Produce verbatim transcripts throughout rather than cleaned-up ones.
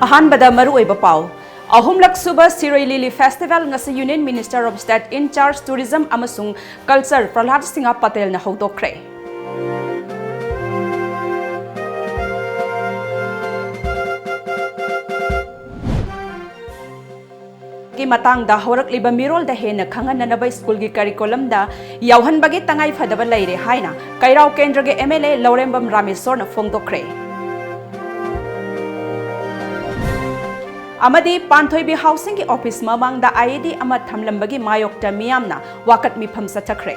ꯑꯍꯥꯟꯕꯗ ꯃꯔꯨꯑꯣꯏꯕ ꯄꯥꯎ꯫ ꯑꯍꯨꯝꯂꯛ ꯁꯨꯕ ꯁꯤꯔꯣꯏ ꯂꯤꯂꯤ ꯐꯦꯁꯇꯤꯚꯦꯜ ꯉꯁꯤ Union Minister of State in charge Tourism ꯑꯃꯁꯨꯡ Culture ꯄ꯭ꯔꯍ꯭ꯂꯥꯗ ꯁꯤꯡꯍ ꯄꯇꯦꯜꯅ ꯍꯧꯗꯣꯛꯈ꯭ꯔꯦ꯫ ꯒꯤ ꯃꯇꯥꯡꯗ ꯍꯧꯔꯛꯂꯤꯕ ꯃꯤꯔꯣꯜꯗ ꯍꯦꯟꯅ ꯈꯪꯍꯟꯅꯅꯕ ꯁ꯭ꯀꯨꯜꯒꯤ ꯀꯔꯤꯀꯨꯂꯝꯗ ꯌꯥꯎꯍꯟꯕꯒꯤ ꯇꯉꯥꯏ ꯐꯗꯕ ꯂꯩꯔꯦ ꯍꯥꯏꯅ ꯀꯩꯔꯥꯎ ꯀꯦꯟꯗ꯭ꯔꯒꯤ M L A ꯂꯧꯔꯦꯝꯕꯝ ꯔꯥꯃꯦꯁꯣꯔꯅ ꯐꯣꯡꯗꯣꯛꯈ꯭ꯔꯦ꯫ ꯑꯃꯗꯤ ꯄꯥꯟꯊꯣꯏꯕꯤ ꯍꯥꯎꯁꯤꯡꯒꯤ ꯑꯣꯐꯤꯁ ꯃꯃꯥꯡꯗ I E D ꯑꯃ ꯊꯝꯂꯝꯕꯒꯤ ꯃꯥꯌꯣꯛꯇ ꯃꯤꯌꯥꯝꯅ ꯋꯥꯀꯠ ꯃꯤꯐꯝ ꯆꯠꯊꯈ꯭ꯔꯦ꯫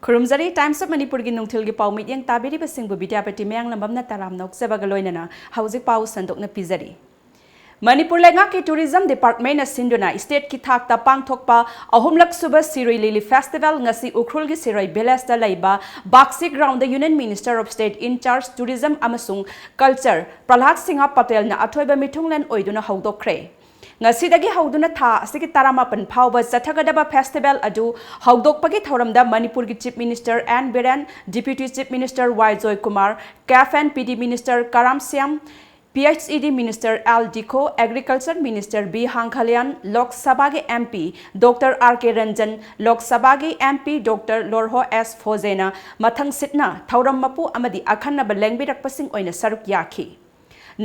ꯈꯨꯔꯨꯝꯖꯔꯤ꯫ Times of ꯃꯅꯤꯄꯨꯔꯒꯤ ꯅꯨꯡꯊꯤꯜꯒꯤ ꯄꯥꯎ ꯃꯤꯠꯌꯦꯡ ꯇꯥꯕꯤꯔꯤꯕꯁꯤꯡꯕꯨ ꯕꯤꯗ꯭ꯌꯥꯄꯇꯤ ꯃꯌꯥꯡꯂꯝꯕꯝꯅ ꯇꯔꯥꯝꯅ ꯑꯣꯛꯆꯕꯒ ꯂꯣꯏꯅꯅ ꯍꯧꯖꯤꯛ ꯄꯥꯎ ꯁꯟꯗꯣꯛꯅ ꯄꯤꯖꯔꯤ꯫ ꯃꯅꯤꯄꯨꯔ ꯂꯩꯉꯥꯛꯀꯤ Tourism Departmentꯅ ꯁꯤꯟꯗꯨꯅ stateꯀꯤ ꯊꯥꯛꯇ ꯄꯥꯡꯊꯣꯛꯄ ꯑꯍꯨꯝꯂꯛ ꯁꯨꯕ ꯁꯤꯔꯣꯏ ꯂꯤꯂꯤ ꯐꯦꯁꯇꯤꯚꯦꯜ ꯉꯁꯤ ꯎꯈ꯭ꯔꯨꯜꯒꯤ ꯁꯤꯔꯣꯏ ꯚꯤꯂꯦꯖꯇ ꯂꯩꯕ Bakshi ground Union Minister of State in charge Tourism ꯑꯃꯁꯨꯡ Culture ꯄ꯭ꯔꯍ꯭ꯂꯥꯗ ꯁꯤꯡꯍ ꯄꯇꯦꯜꯅ ꯑꯊꯣꯏꯕ ꯃꯤꯊꯨꯡꯂꯦꯟ ꯑꯣꯏꯗꯨꯅ ꯍꯧꯗꯣꯛꯈ꯭ꯔꯦ꯫ ꯉꯁꯤꯗꯒꯤ ꯍꯧꯗꯨꯅ ꯊꯥ ꯑꯁꯤꯒꯤ ꯇꯔꯥꯃꯥꯄꯟ ꯐꯥꯎꯕ ꯆꯠꯊꯒꯗꯕ ꯐꯦꯁꯇꯤꯚꯦꯜ ꯑꯗꯨ ꯍꯧꯗꯣꯛꯄꯒꯤ ꯊꯧꯔꯝꯗ ꯃꯅꯤꯄꯨꯔꯒꯤ Chief Minister N Biren, Deputy Chief Minister Y Joykumar, CAF and P D Minister Karam Shyam, P H E D Minister L ꯗꯤꯈꯣ, Agriculture Minister B ꯍꯥꯡꯈꯂꯤꯌꯥꯟ, ꯂꯣꯛ ꯁꯚꯥꯒꯤ M P Doctor R K Ranjan, ꯂꯣꯛ ꯁꯚꯥꯒꯤ M P Doctor ꯂꯣꯔꯍꯣ S ꯐꯣꯖꯦꯅ ꯃꯊꯪꯁꯤꯠꯅ ꯊꯧꯔꯝ ꯃꯄꯨ ꯑꯃꯗꯤ ꯑꯈꯟꯅꯕ ꯂꯦꯡꯕꯤꯔꯛꯄꯁꯤꯡ ꯑꯣꯏꯅ ꯁꯔꯨꯛ ꯌꯥꯈꯤ꯫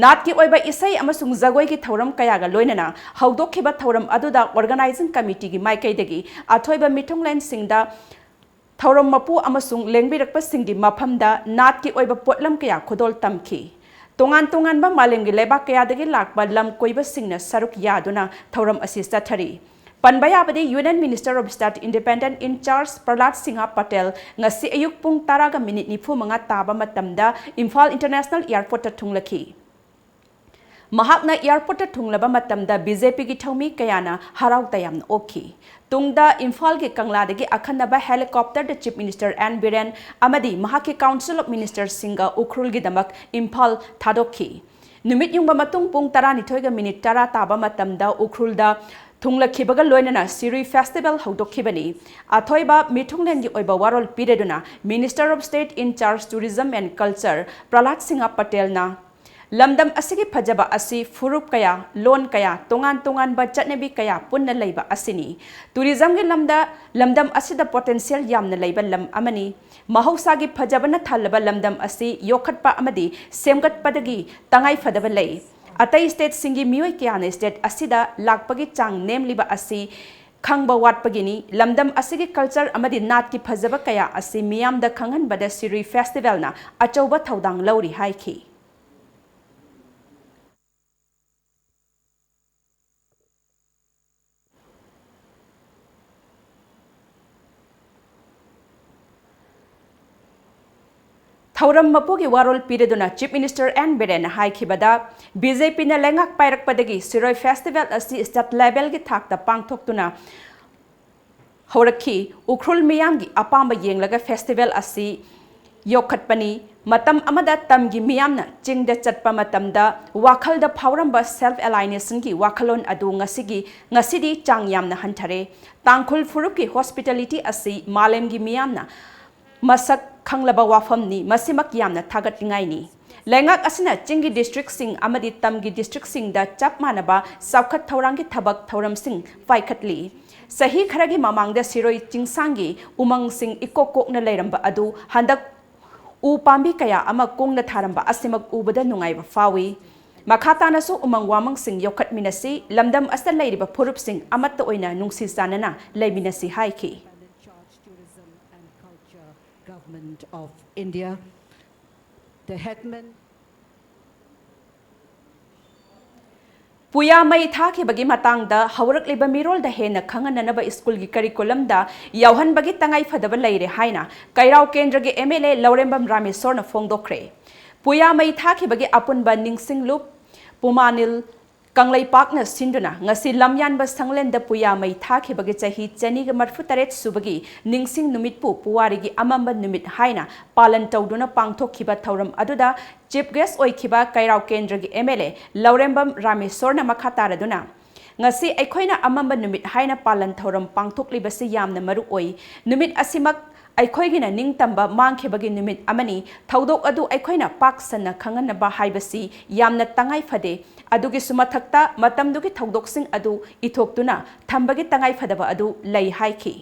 ꯅꯥꯠꯀꯤ ꯑꯣꯏꯕ ꯏꯁꯩ ꯑꯃꯁꯨꯡ ꯖꯒꯣꯏꯒꯤ ꯊꯧꯔꯝ ꯀꯌꯥꯒ ꯂꯣꯏꯅꯅ ꯍꯧꯗꯣꯛꯈꯤꯕ ꯊꯧꯔꯝ ꯑꯗꯨꯗ Organizing Committeeꯒꯤ ꯃꯥꯏꯀꯩꯗꯒꯤ ꯑꯊꯣꯏꯕ ꯃꯤꯊꯨꯡꯂꯦꯟꯁꯤꯡꯗ ꯊꯧꯔꯝ ꯃꯄꯨ ꯑꯃꯁꯨꯡ ꯂꯦꯡꯕꯤꯔꯛꯄꯁꯤꯡꯒꯤ ꯃꯐꯝꯗ ꯅꯥꯠꯀꯤ ꯑꯣꯏꯕ ꯄꯣꯠꯂꯝ ꯀꯌꯥ ꯈꯨꯗꯣꯜ ꯇꯝꯈꯤ꯫ ꯇꯣꯉꯥꯟ ꯇꯣꯉꯥꯟꯕ ꯃꯥꯂꯦꯝꯒꯤ ꯂꯩꯕꯥꯛ ꯀꯌꯥꯗꯒꯤ ꯂꯥꯛꯄ ꯂꯝ ꯀꯣꯏꯕꯁꯤꯡꯅ ꯁꯔꯨꯛ ꯌꯥꯗꯨꯅ ꯊꯧꯔꯝ ꯑꯁꯤ ꯆꯠꯊꯔꯤ꯫ ꯄꯟꯕ ꯌꯥꯕꯗꯤ Union Minister of State Independent in charge ꯄ꯭ꯔꯍ꯭ꯂꯥꯗ Singh Patel ꯉꯁꯤ ꯑꯌꯨꯛ ꯄꯨꯡ ꯇꯔꯥꯒ ꯃꯤꯅꯤꯠ ꯅꯤꯐꯨ ꯃꯉꯥ ꯇꯥꯕ ꯃꯇꯝꯗ ꯏꯝꯐꯥꯜ International Airportꯇ ꯊꯨꯡꯂꯈꯤ꯫ ꯃꯍꯥꯛꯅ airportꯇ ꯊꯨꯡꯂꯕ ꯃꯇꯝꯗ BJPꯒꯤ ꯊꯧꯃꯤ ꯀꯌꯥꯅ ꯍꯔꯥꯎ ꯇꯌꯥꯝꯅ ꯑꯣꯛꯈꯤ꯫ ꯇꯨꯡꯗ ꯏꯝꯐꯥꯜꯒꯤ ꯀꯪꯂꯥꯗꯒꯤ ꯑꯈꯟꯅꯕ helicopterꯗ Chief Minister N ꯕꯤꯔꯦꯟ ꯑꯃꯗꯤ ꯃꯍꯥꯛꯀꯤ Council of Ministerꯁꯤꯡꯒ ꯎꯈ꯭ꯔꯨꯜꯒꯤꯗꯃꯛ ꯏꯝꯐꯥꯜ ꯊꯥꯗꯣꯛꯈꯤ꯫ ꯅꯨꯃꯤꯠ ꯌꯨꯡꯕ ꯃꯇꯨꯡ ꯄꯨꯡ ꯇꯔꯥꯅꯤꯊꯣꯏꯒ ꯃꯤꯅꯤꯠ ꯇꯔꯥ ꯇꯥꯕ ꯃꯇꯝꯗ ꯎꯈ꯭ꯔꯨꯜꯗ ꯊꯨꯡꯂꯛꯈꯤꯕꯒ ꯂꯣꯏꯅꯅ ꯁꯤꯔꯨꯏ Festival ꯍꯧꯗꯣꯛꯈꯤꯕꯅꯤ꯫ ꯑꯊꯣꯏꯕ ꯃꯤꯊꯨꯡꯂꯦꯟꯒꯤ ꯑꯣꯏꯕ ꯋꯥꯔꯣꯜ ꯄꯤꯔꯗꯨꯅ Minister of State in charge Tourism and Culture ꯄ꯭ꯔꯍꯂꯥꯗ Singh ꯄꯇꯦꯜꯅ ꯂꯝꯗꯝ ꯑꯁꯤꯒꯤ ꯐꯖꯕ ꯑꯁꯤ ꯐꯨꯔꯨꯞ ꯀꯌꯥ, ꯂꯣꯟ ꯀꯌꯥ, ꯇꯣꯉꯥꯟ ꯇꯣꯉꯥꯟꯕ ꯆꯠꯅꯕꯤ ꯀꯌꯥ ꯄꯨꯟꯅ ꯂꯩꯕ ꯑꯁꯤꯅꯤ꯫ Tourismꯒꯤ ꯂꯝꯗ ꯂꯝꯗꯝ ꯑꯁꯤꯗ potential ꯌꯥꯝꯅ ꯂꯩꯕ ꯂꯝ ꯑꯃꯅꯤ꯫ ꯃꯍꯧꯁꯥꯒꯤ ꯐꯖꯕꯅ ꯊꯜꯂꯕ ꯂꯝꯗꯝ ꯑꯁꯤ ꯌꯣꯛꯈꯠꯄ ꯑꯃꯗꯤ ꯁꯦꯝꯒꯠꯄꯗꯒꯤ ꯇꯉꯥꯏ ꯐꯗꯕ ꯂꯩ꯫ ꯑꯇꯩ stateꯁꯤꯡꯒꯤ ꯃꯤꯑꯣꯏ ꯀꯌꯥꯅ state ꯑꯁꯤꯗ ꯂꯥꯛꯄꯒꯤ ꯆꯥꯡ ꯅꯦꯝꯂꯤꯕ ꯑꯁꯤ ꯈꯪꯕ ꯋꯥꯠꯄꯒꯤꯅꯤ꯫ ꯂꯝꯗꯝ ꯑꯁꯤꯒꯤ culture ꯑꯃꯗꯤ ꯅꯥꯠꯀꯤ ꯐꯖꯕ ꯀꯌꯥ ꯑꯁꯤ ꯃꯤꯌꯥꯝꯗ ꯈꯪꯍꯟꯕꯗ ꯁꯤꯔꯨꯏ Festivalꯅ ꯑꯆꯧꯕ ꯊꯧꯗꯥꯡ ꯂꯧꯔꯤ ꯍꯥꯏꯈꯤ꯫ ꯊꯧꯔꯝ ꯃꯄꯨꯒꯤ ꯋꯥꯔꯣꯜ ꯄꯤꯔꯗꯨꯅ Chief Minister ꯑꯦꯟ ꯕꯤꯔꯦꯟꯅ ꯍꯥꯏꯈꯤꯕꯗ, BJPꯅ ꯂꯩꯉꯥꯛ ꯄꯥꯏꯔꯛꯄꯗꯒꯤ ꯁꯤꯔꯣꯏ Festival ꯑꯁꯤ state levelꯒꯤ ꯊꯥꯛꯇ ꯄꯥꯡꯊꯣꯛꯇꯨꯅ ꯍꯧꯔꯛꯈꯤ꯫ ꯎꯈ꯭ꯔꯨꯜ ꯃꯤꯌꯥꯝꯒꯤ ꯑꯄꯥꯝꯕ ꯌꯦꯡꯂꯒ festival ꯑꯁꯤ ꯌꯣꯛꯈꯠꯄꯅꯤ꯫ ꯃꯇꯝ ꯑꯃꯗ ꯇꯝꯒꯤ ꯃꯤꯌꯥꯝꯅ ꯆꯤꯡꯗ ꯆꯠꯄ ꯃꯇꯝꯗ ꯋꯥꯈꯜꯗ ꯐꯥꯎꯔꯝꯕ self alienation ꯒꯤ ꯋꯥꯈꯜꯂꯣꯟ ꯑꯗꯨ ꯉꯁꯤꯒꯤ, ꯉꯁꯤꯗꯤ ꯆꯥꯡ ꯌꯥꯝꯅ ꯍꯟꯊꯔꯦ꯫ ꯇꯥꯡꯈꯨꯜ ꯐꯨꯔꯨꯞꯀꯤ hospitality ꯑꯁꯤ ꯃꯥꯂꯦꯝꯒꯤ ꯃꯤꯌꯥꯝꯅ ꯃꯁꯛ ꯈꯪꯂꯕ ꯋꯥꯐꯝꯅꯤ꯫ ꯃꯁꯤꯃꯛ ꯌꯥꯝꯅ ꯊꯥꯒꯠꯅꯤꯡꯉꯥꯏꯅꯤ꯫ ꯂꯩꯉꯥꯛ ꯑꯁꯤꯅ ꯆꯤꯡꯒꯤ districtꯁꯤꯡ ꯑꯃꯗꯤ ꯇꯝꯒꯤ districtꯁꯤꯡꯗ ꯆꯞ ꯃꯥꯟꯅꯕ ꯆꯥꯎꯈꯠ ꯊꯧꯔꯥꯡꯒꯤ ꯊꯕꯛ ꯊꯧꯔꯝꯁꯤꯡ ꯄꯥꯏꯈꯠꯂꯤ꯫ ꯆꯍꯤ ꯈꯔꯒꯤ ꯃꯃꯥꯡꯗ ꯁꯤꯔꯣꯏ ꯆꯤꯡꯁꯥꯡꯒꯤ ꯎꯃꯪꯁꯤꯡ ꯏꯀꯣꯛ ꯀꯣꯛꯅ ꯂꯩꯔꯝꯕ ꯑꯗꯨ ꯍꯟꯗꯛ ꯎ ꯄꯥꯝꯕꯤ ꯀꯌꯥ ꯑꯃ ꯀꯣꯡꯅ ꯊꯥꯔꯝꯕ ꯑꯁꯤꯃꯛ ꯎꯕꯗ ꯅꯨꯡꯉꯥꯏꯕ ꯐꯥꯎꯏ꯫ ꯃꯈꯥ ꯇꯥꯅꯁꯨ ꯎꯃꯪ ꯋꯥꯃꯪꯁꯤꯡ ꯌꯣꯛꯈꯠꯃꯤꯟꯅꯁꯤ, ꯂꯝꯗꯝ ꯑꯁꯤꯗ ꯂꯩꯔꯤꯕ ꯐꯨꯔꯨꯞꯁꯤꯡ ꯑꯃꯠꯇ ꯑꯣꯏꯅ ꯅꯨꯡꯁꯤ ꯆꯥꯟꯅꯅ ꯂꯩꯃꯤꯟꯅꯁꯤ ꯍꯥꯏꯈꯤ꯫ Tourism and Culture, Government of India, the headman ꯄꯨꯌꯥ ꯃꯩ ꯊꯥꯈꯤꯕꯒꯤ ꯃꯇꯥꯡꯗ ꯍꯧꯔꯛꯂꯤꯕ ꯃꯤꯔꯣꯜꯗ ꯍꯦꯟꯅ ꯈꯪꯍꯟꯅꯅꯕ ꯁ꯭ꯀꯨꯜꯒꯤ curriculumꯗ ꯌꯥꯎꯍꯟꯕꯒꯤ ꯇꯉꯥꯏ ꯐꯗꯕ ꯂꯩꯔꯦ ꯍꯥꯏꯅ ꯀꯩꯔꯥꯎ ꯀꯦꯟꯗ꯭ꯔꯒꯤ MLA ꯂꯧꯔꯦꯝꯕꯝ ꯔꯥꯃꯦꯁꯣꯔꯅ ꯐꯣꯡꯗꯣꯛꯈ꯭ꯔꯦ꯫ ꯄꯨꯌꯥ ꯃꯩ ꯊꯥꯈꯤꯕꯒꯤ ꯑꯄꯨꯟꯕ ꯅꯤꯡꯁꯤꯡꯂꯨꯞ ꯄꯨꯃꯥꯅꯤꯜ ꯀꯪꯂꯩꯄꯥꯛꯅ ꯁꯤꯟꯗꯨꯅ ꯉꯁꯤ ꯂꯝꯌꯥꯟꯕ ꯁꯪꯂꯦꯟꯗ ꯄꯨꯌꯥ ꯃꯩ ꯊꯥꯈꯤꯕꯒꯤ ꯆꯍꯤ ꯆꯅꯤꯒ ꯃꯔꯤꯐꯨ ꯇꯔꯦꯠ ꯁꯨꯕꯒꯤ ꯅꯤꯡꯁꯤꯡ ꯅꯨꯃꯤꯠꯄꯨ ꯄꯨꯋꯥꯔꯤꯒꯤ ꯑꯃꯝꯕ ꯅꯨꯃꯤꯠ ꯍꯥꯏꯅ ꯄꯥꯂꯟ ꯇꯧꯗꯨꯅ ꯄꯥꯡꯊꯣꯛꯈꯤꯕ ꯊꯧꯔꯝ ꯑꯗꯨꯗ chief guest ꯑꯣꯏꯈꯤꯕ ꯀꯩꯔꯥꯎ ꯀꯦꯟꯗ꯭ꯔꯒꯤ MLA ꯂꯧꯔꯦꯝꯕꯝ ꯔꯥꯃꯦꯁꯣꯔꯅ ꯃꯈꯥ ꯇꯥꯔꯗꯨꯅ, ꯉꯁꯤ ꯑꯩꯈꯣꯏꯅ ꯑꯃꯝꯕ ꯅꯨꯃꯤꯠ ꯍꯥꯏꯅ ꯄꯥꯂꯟ ꯊꯧꯔꯝ ꯄꯥꯡꯊꯣꯛꯂꯤꯕꯁꯤ ꯌꯥꯝꯅ ꯃꯔꯨ ꯑꯣꯏ꯫ ꯅꯨꯃꯤꯠ ꯑꯁꯤꯃꯛ ꯑꯩꯈꯣꯏꯒꯤꯅ ꯅꯤꯡꯇꯝꯕ ꯃꯥꯡꯈꯤꯕꯒꯤ ꯅꯨꯃꯤꯠ ꯑꯃꯅꯤ꯫ ꯊꯧꯗꯣꯛ ꯑꯗꯨ ꯑꯩꯈꯣꯏꯅ ꯄꯥꯛ ꯁꯟꯅ ꯈꯪꯍꯟꯅꯕ ꯍꯥꯏꯕꯁꯤ ꯌꯥꯝꯅ ꯇꯉꯥꯏ ꯐꯗꯦ꯫ ꯑꯗꯨꯒꯤꯁꯨ ꯃꯊꯛꯇ ꯃꯇꯝꯗꯨꯒꯤ ꯊꯧꯗꯣꯛꯁꯤꯡ ꯑꯗꯨ ꯏꯊꯣꯛꯇꯨꯅ ꯊꯝꯕꯒꯤ ꯇꯉꯥꯏ ꯐꯗꯕ ꯑꯗꯨ ꯂꯩ ꯍꯥꯏꯈꯤ꯫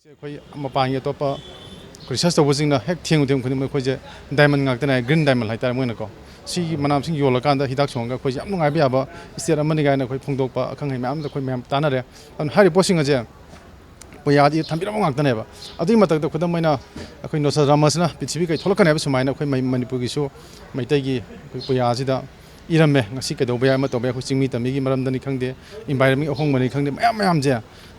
ꯑꯩꯈꯣꯏ ꯃꯄꯥꯟꯒꯤ ꯑꯇꯣꯞꯄ research ꯇꯧꯕꯁꯤꯡꯅ ꯍꯦꯛ ꯊꯦꯡꯉꯨ ꯊꯦꯡꯉꯨ ꯈꯨꯗꯤꯡꯃꯛ ꯑꯩꯈꯣꯏꯁꯦ diamond ꯉꯥꯛꯇꯅꯦ ꯍꯥꯏ, green diamond ꯍꯥꯏꯇꯥꯔꯦ ꯃꯣꯏꯅꯀꯣ꯫ ꯁꯤꯒꯤ ꯃꯅꯥ ꯃꯁꯤꯡ ꯌꯣꯜꯂꯀꯥꯟꯗ ꯍꯤꯗꯥꯛ ꯁꯨꯡꯉꯒ ꯑꯩꯈꯣꯏꯁꯦ ꯌꯥꯝ ꯅꯨꯡꯉꯥꯏꯕ ꯌꯥꯕ state ꯑꯃꯅꯤ ꯀꯥꯏꯅ ꯑꯩꯈꯣꯏ ꯐꯣꯡꯗꯣꯛꯄ ꯑꯈꯪ ꯑꯍꯩ ꯃꯌꯥꯝꯗ ꯑꯩꯈꯣꯏ ꯃꯌꯥꯝ ꯇꯥꯟꯅꯔꯦ꯫ ꯑꯗꯨꯅ ꯍꯥꯏꯔꯤꯕ ꯄꯣꯠꯁꯤꯡ ꯑꯁꯦ ꯄꯨꯌꯥꯗꯤ ꯊꯝꯕꯤꯔꯝꯕ ꯉꯥꯛꯇꯅꯦꯕ꯫ ꯑꯗꯨꯒꯤ ꯃꯊꯛꯇ ꯈꯨꯗꯝ ꯑꯣꯏꯅ ꯑꯩꯈꯣꯏ ꯅꯣꯁꯇ꯭ꯔꯥꯗꯥꯃꯁꯅ ꯄ꯭ꯔꯤꯊꯤꯕꯤ ꯀꯩ ꯊꯣꯛꯂꯛꯀꯅꯤ ꯍꯥꯏꯕ ꯁꯨꯃꯥꯏꯅ ꯑꯩꯈꯣꯏ ꯃꯩ-, ꯃꯅꯤꯄꯨꯔꯒꯤꯁꯨ ꯃꯩꯇꯩꯒꯤ ꯑꯩꯈꯣꯏ ꯄꯨꯌꯥꯁꯤꯗ ꯏꯔꯝꯃꯦ꯫ ꯉꯁꯤ ꯀꯩꯗꯧꯕ ꯌꯥꯏ, ꯑꯃ ꯇꯧꯕ ꯌꯥꯏ, ꯑꯩꯈꯣꯏ ꯆꯤꯡꯃꯤ ꯇꯝꯃꯤꯒꯤ ꯃꯔꯝꯗꯅꯤ ꯈꯪꯗꯦ, environment ꯑꯍꯣꯡꯕꯅꯤ ꯈꯪꯗꯦ, ꯃꯌꯥꯝ ꯃꯌꯥꯝꯁꯦ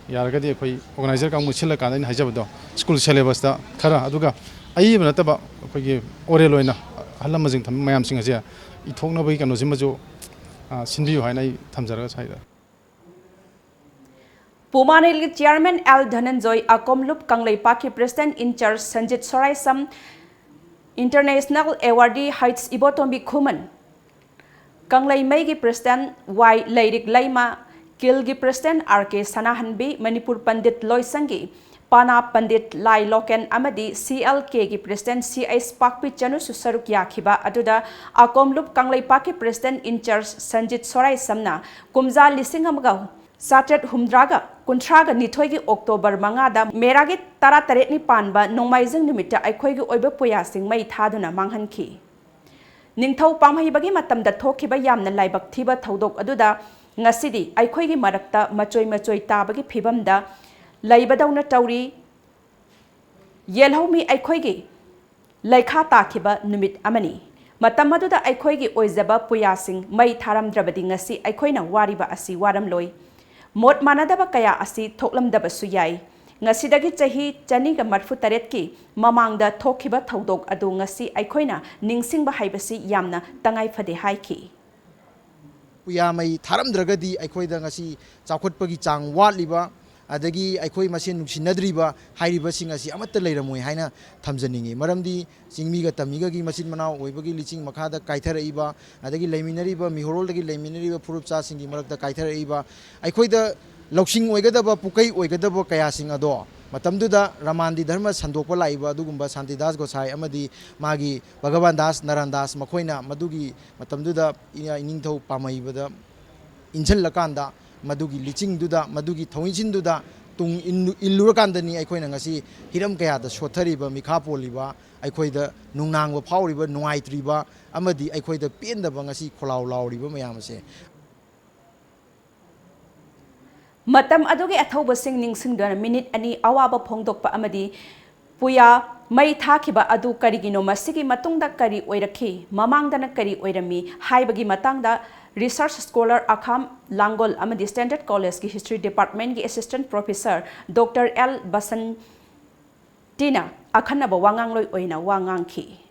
ꯌꯥꯔꯒꯗꯤ ꯑꯩꯈꯣꯏ organizer ꯀꯥꯡꯕꯨ ꯁꯤꯜꯂꯀꯥꯟꯗ ꯑꯩꯅ ꯍꯥꯏꯖꯕꯗꯣ school syllabus ꯇ ꯈꯔ, ꯑꯗꯨꯒ ꯑꯏꯕ ꯅꯠꯇꯕ ꯑꯩꯈꯣꯏꯒꯤ oral ꯑꯣꯏꯅ ꯑꯍꯜ ꯂꯃꯟꯁꯤꯡ ꯊꯝꯕ ꯃꯌꯥꯝꯁꯤꯡ ꯑꯁꯦ ꯏꯊꯣꯛꯅꯕꯒꯤ ꯀꯩꯅꯣꯁꯤꯃꯁꯨ, ꯑ, ꯁꯤꯟꯕꯤꯌꯨ ꯍꯥꯏꯅ ꯑꯩ ꯊꯝꯖꯔꯒ ꯁ꯭ꯋꯥꯏꯗ꯫ ꯄꯨꯃꯥꯅꯦꯜꯒꯤ chairman ꯑꯦꯜ ꯙꯅꯟꯖꯣꯏ, ꯑꯀꯣꯝꯂꯨꯞ ꯀꯪꯂꯩꯄꯥꯛꯀꯤ president in charge Sanjit Soraisam, international awardee ꯍꯩꯆ ꯏꯕꯣꯇꯣꯝꯕꯤ ꯈꯨꯃꯟ, ꯀꯪꯂꯩꯃꯩꯒꯤ president ꯋꯥꯏ ꯂꯩꯔꯤꯛ ꯂꯩꯃ, ꯀꯤꯜꯒꯤ president R K Sanahanbi, Manipur Pandit ꯂꯣꯏꯁꯪꯒꯤ ꯄꯥꯅꯥ ꯄꯟꯗꯤꯠ ꯂꯥꯏ ꯂꯣꯀꯦꯟ ꯑꯃꯗꯤ ꯁꯤ ꯑꯦꯜ ꯀꯦꯒꯤ president ꯁꯤ ꯑꯩꯆ ꯄꯥꯛꯄꯤ ꯆꯅꯨꯁꯨ ꯁꯔꯨꯛ ꯌꯥꯈꯤꯕ ꯑꯗꯨꯗ ꯑꯀꯣꯝꯂꯨꯞ ꯀꯪꯂꯩꯄꯥꯛꯀꯤ president in charge ꯁꯟꯖꯤꯠ ꯁꯣꯔꯥꯏꯁꯝꯅ ꯀꯨꯝꯖꯥ ꯂꯤꯁꯤꯡ ꯑꯃꯒ ꯆꯥꯇ꯭ꯔꯦꯠ ꯍꯨꯝꯗ꯭ꯔꯥꯒ ꯀꯨꯟꯊ꯭ꯔꯥꯒ ꯅꯤꯊꯣꯏꯒꯤ ꯑꯣꯛꯇꯣꯕꯔ ꯃꯉꯥꯗ ꯃꯦꯔꯥꯒꯤ ꯇꯔꯥꯇꯔꯦꯠꯅꯤ ꯄꯥꯟꯕ ꯅꯣꯡꯃꯥꯏꯖꯤꯡ ꯅꯨꯃꯤꯠꯇ ꯑꯩꯈꯣꯏꯒꯤ ꯑꯣꯏꯕ ꯄꯨꯌꯥꯁꯤꯡ ꯃꯩ ꯊꯥꯗꯨꯅ ꯃꯥꯡꯍꯟꯈꯤ꯫ ꯅꯤꯡꯊꯧ ꯄꯥꯝꯍꯩꯕꯒꯤ ꯃꯇꯝꯗ ꯊꯣꯛꯈꯤꯕ ꯌꯥꯝꯅ ꯂꯥꯏꯕꯛ ꯊꯤꯕ ꯊꯧꯗꯣꯛ ꯑꯗꯨꯗ ꯉꯁꯤꯗꯤ ꯑꯩꯈꯣꯏꯒꯤ ꯃꯔꯛꯇ ꯃꯆꯣꯏ ꯃꯆꯣꯏ ꯇꯥꯕꯒꯤ ꯐꯤꯕꯝꯗ ꯂꯩꯕꯗꯧꯅ ꯇꯧꯔꯤ꯫ ꯌꯦꯜꯍꯧꯃꯤ ꯑꯩꯈꯣꯏꯒꯤ ꯂꯩꯈꯥ ꯇꯥꯈꯤꯕ ꯅꯨꯃꯤꯠ ꯑꯃꯅꯤ꯫ ꯃꯇꯝ ꯑꯗꯨꯗ ꯑꯩꯈꯣꯏꯒꯤ ꯑꯣꯏꯖꯕ ꯄꯨꯌꯥꯁꯤꯡ ꯃꯩ ꯊꯥꯔꯝꯗ꯭ꯔꯕꯗꯤ ꯉꯁꯤ ꯑꯩꯈꯣꯏꯅ ꯋꯥꯔꯤꯕ ꯑꯁꯤ ꯋꯥꯔꯝꯂꯣꯏ꯫ ꯃꯣꯠ ꯃꯥꯟꯅꯗꯕ ꯀꯌꯥ ꯑꯁꯤ ꯊꯣꯛꯂꯝꯗꯕꯁꯨ ꯌꯥꯏ꯫ ꯉꯁꯤꯗꯒꯤ ꯆꯍꯤ ꯆꯅꯤꯒ ꯃꯔꯐꯨ ꯇꯔꯦꯠꯀꯤ ꯃꯃꯥꯡꯗ ꯊꯣꯛꯈꯤꯕ ꯊꯧꯗꯣꯛ ꯑꯗꯨ ꯉꯁꯤ ꯑꯩꯈꯣꯏꯅ ꯅꯤꯡꯁꯤꯡꯕ ꯍꯥꯏꯕꯁꯤ ꯌꯥꯝꯅ ꯇꯉꯥꯏ ꯐꯗꯦ ꯍꯥꯏꯈꯤ꯫ ꯄꯨꯌꯥ ꯃꯩ ꯊꯥꯔꯝꯗ꯭ꯔꯒꯗꯤ ꯑꯩꯈꯣꯏꯗ ꯉꯁꯤ ꯆꯥꯎꯈꯠꯄꯒꯤ ꯆꯥꯡ ꯋꯥꯠꯂꯤꯕ, ꯑꯗꯒꯤ ꯑꯩꯈꯣꯏ ꯃꯁꯦꯟ ꯅꯨꯡꯁꯤꯅꯗ꯭ꯔꯤꯕ ꯍꯥꯏꯔꯤꯕꯁꯤꯡ ꯑꯁꯤ ꯑꯃꯠꯇ ꯂꯩꯔꯝꯃꯣꯏ ꯍꯥꯏꯅ ꯊꯝꯖꯅꯤꯡꯏ꯫ ꯃꯔꯝꯗꯤ ꯆꯤꯡꯃꯤꯒ ꯇꯝꯃꯤꯒꯒꯤ ꯃꯆꯤꯟ ꯃꯅꯥꯎ ꯑꯣꯏꯕꯒꯤ ꯂꯤꯆꯤꯡ ꯃꯈꯥꯗ ꯀꯥꯏꯊꯔꯛꯏꯕ, ꯑꯗꯒꯤ ꯂꯩꯃꯤꯟꯅꯔꯤꯕ ꯃꯤꯍꯣꯔꯣꯜꯗꯒꯤ ꯂꯩꯃꯤꯟꯅꯔꯤꯕ ꯐꯨꯔꯨꯞꯆꯥꯁꯤꯡꯒꯤ ꯃꯔꯛꯇ ꯀꯥꯏꯊꯔꯛꯏꯕ, ꯑꯩꯈꯣꯏꯗ ꯂꯧꯁꯤꯡ ꯑꯣꯏꯒꯗꯕ, ꯄꯨꯀꯩ ꯑꯣꯏꯒꯗꯕ ꯀꯌꯥꯁꯤꯡ ꯑꯗꯣ ꯃꯇꯝꯗꯨꯗ ꯔꯃꯥꯟꯗꯤ ꯙꯔꯃ ꯁꯟꯗꯣꯛꯄ ꯂꯥꯛꯏꯕ ꯑꯗꯨꯒꯨꯝꯕ ꯁꯥꯟꯇꯤꯗꯥꯁ ꯒꯣꯁꯥꯏ ꯑꯃꯗꯤ ꯃꯥꯒꯤ ꯚꯒꯕꯥꯟ ꯗꯥꯁ, ꯅꯥꯔꯥꯟ ꯗꯥꯁ, ꯃꯈꯣꯏꯅ ꯃꯗꯨꯒꯤ ꯃꯇꯝꯗꯨꯗ ꯏꯅꯤꯡꯊꯧ ꯄꯥꯝꯃꯩꯕꯗ ꯏꯟꯁꯤꯜꯂꯀꯥꯟꯗ, ꯃꯗꯨꯒꯤ ꯂꯤꯆꯤꯡꯗꯨꯗ, ꯃꯗꯨꯒꯤ ꯊꯧꯏꯁꯤꯟꯗꯨꯗ ꯇꯨꯡ ꯏꯟ-, ꯏꯜꯂꯨꯔꯀꯥꯟꯗꯅꯤ ꯑꯩꯈꯣꯏꯅ ꯉꯁꯤ ꯍꯤꯔꯝ ꯀꯌꯥꯗ ꯁꯣꯠꯊꯔꯤꯕ, ꯃꯤꯈꯥ ꯄꯣꯜꯂꯤꯕ, ꯑꯩꯈꯣꯏꯗ ꯅꯨꯡꯅꯥꯡꯕ ꯐꯥꯎꯔꯤꯕ, ꯅꯨꯡꯉꯥꯏꯇ꯭ꯔꯤꯕ ꯑꯃꯗꯤ ꯑꯩꯈꯣꯏꯗ ꯄꯦꯟꯗꯕ ꯉꯁꯤ ꯈꯣꯜꯂꯥꯎ ꯂꯥꯎꯔꯤꯕ ꯃꯌꯥꯝ ꯑꯁꯦ꯫ ꯃꯇꯝ ꯑꯗꯨꯒꯤ ꯑꯊꯧꯕꯁꯤꯡ ꯅꯤꯡꯁꯤꯡꯗꯨꯅ ꯃꯤꯅꯤꯠ ꯑꯅꯤ ꯑꯋꯥꯕ ꯐꯣꯡꯗꯣꯛꯄ ꯑꯃꯗꯤ ꯄꯨꯌꯥ ꯃꯩ ꯊꯥꯈꯤꯕ ꯑꯗꯨ ꯀꯔꯤꯒꯤꯅꯣ, ꯃꯁꯤꯒꯤ ꯃꯇꯨꯡꯗ ꯀꯔꯤ ꯑꯣꯏꯔꯛꯈꯤ, ꯃꯃꯥꯡꯗꯅ ꯀꯔꯤ ꯑꯣꯏꯔꯝꯃꯤ ꯍꯥꯏꯕꯒꯤ ꯃꯇꯥꯡꯗ research scholar ꯑꯈꯥꯝ ꯂꯥꯡꯒꯣꯜ ꯑꯃꯗꯤ Standard College ꯀꯤ History Department ꯀꯤ Assistant Professor Doctor L ꯕꯁꯟꯇꯤꯅ ꯑꯈꯟꯅꯕ ꯋꯥꯉꯥꯡꯂꯣꯏ ꯑꯣꯏꯅ ꯋꯥ ꯉꯥꯡꯈꯤ꯫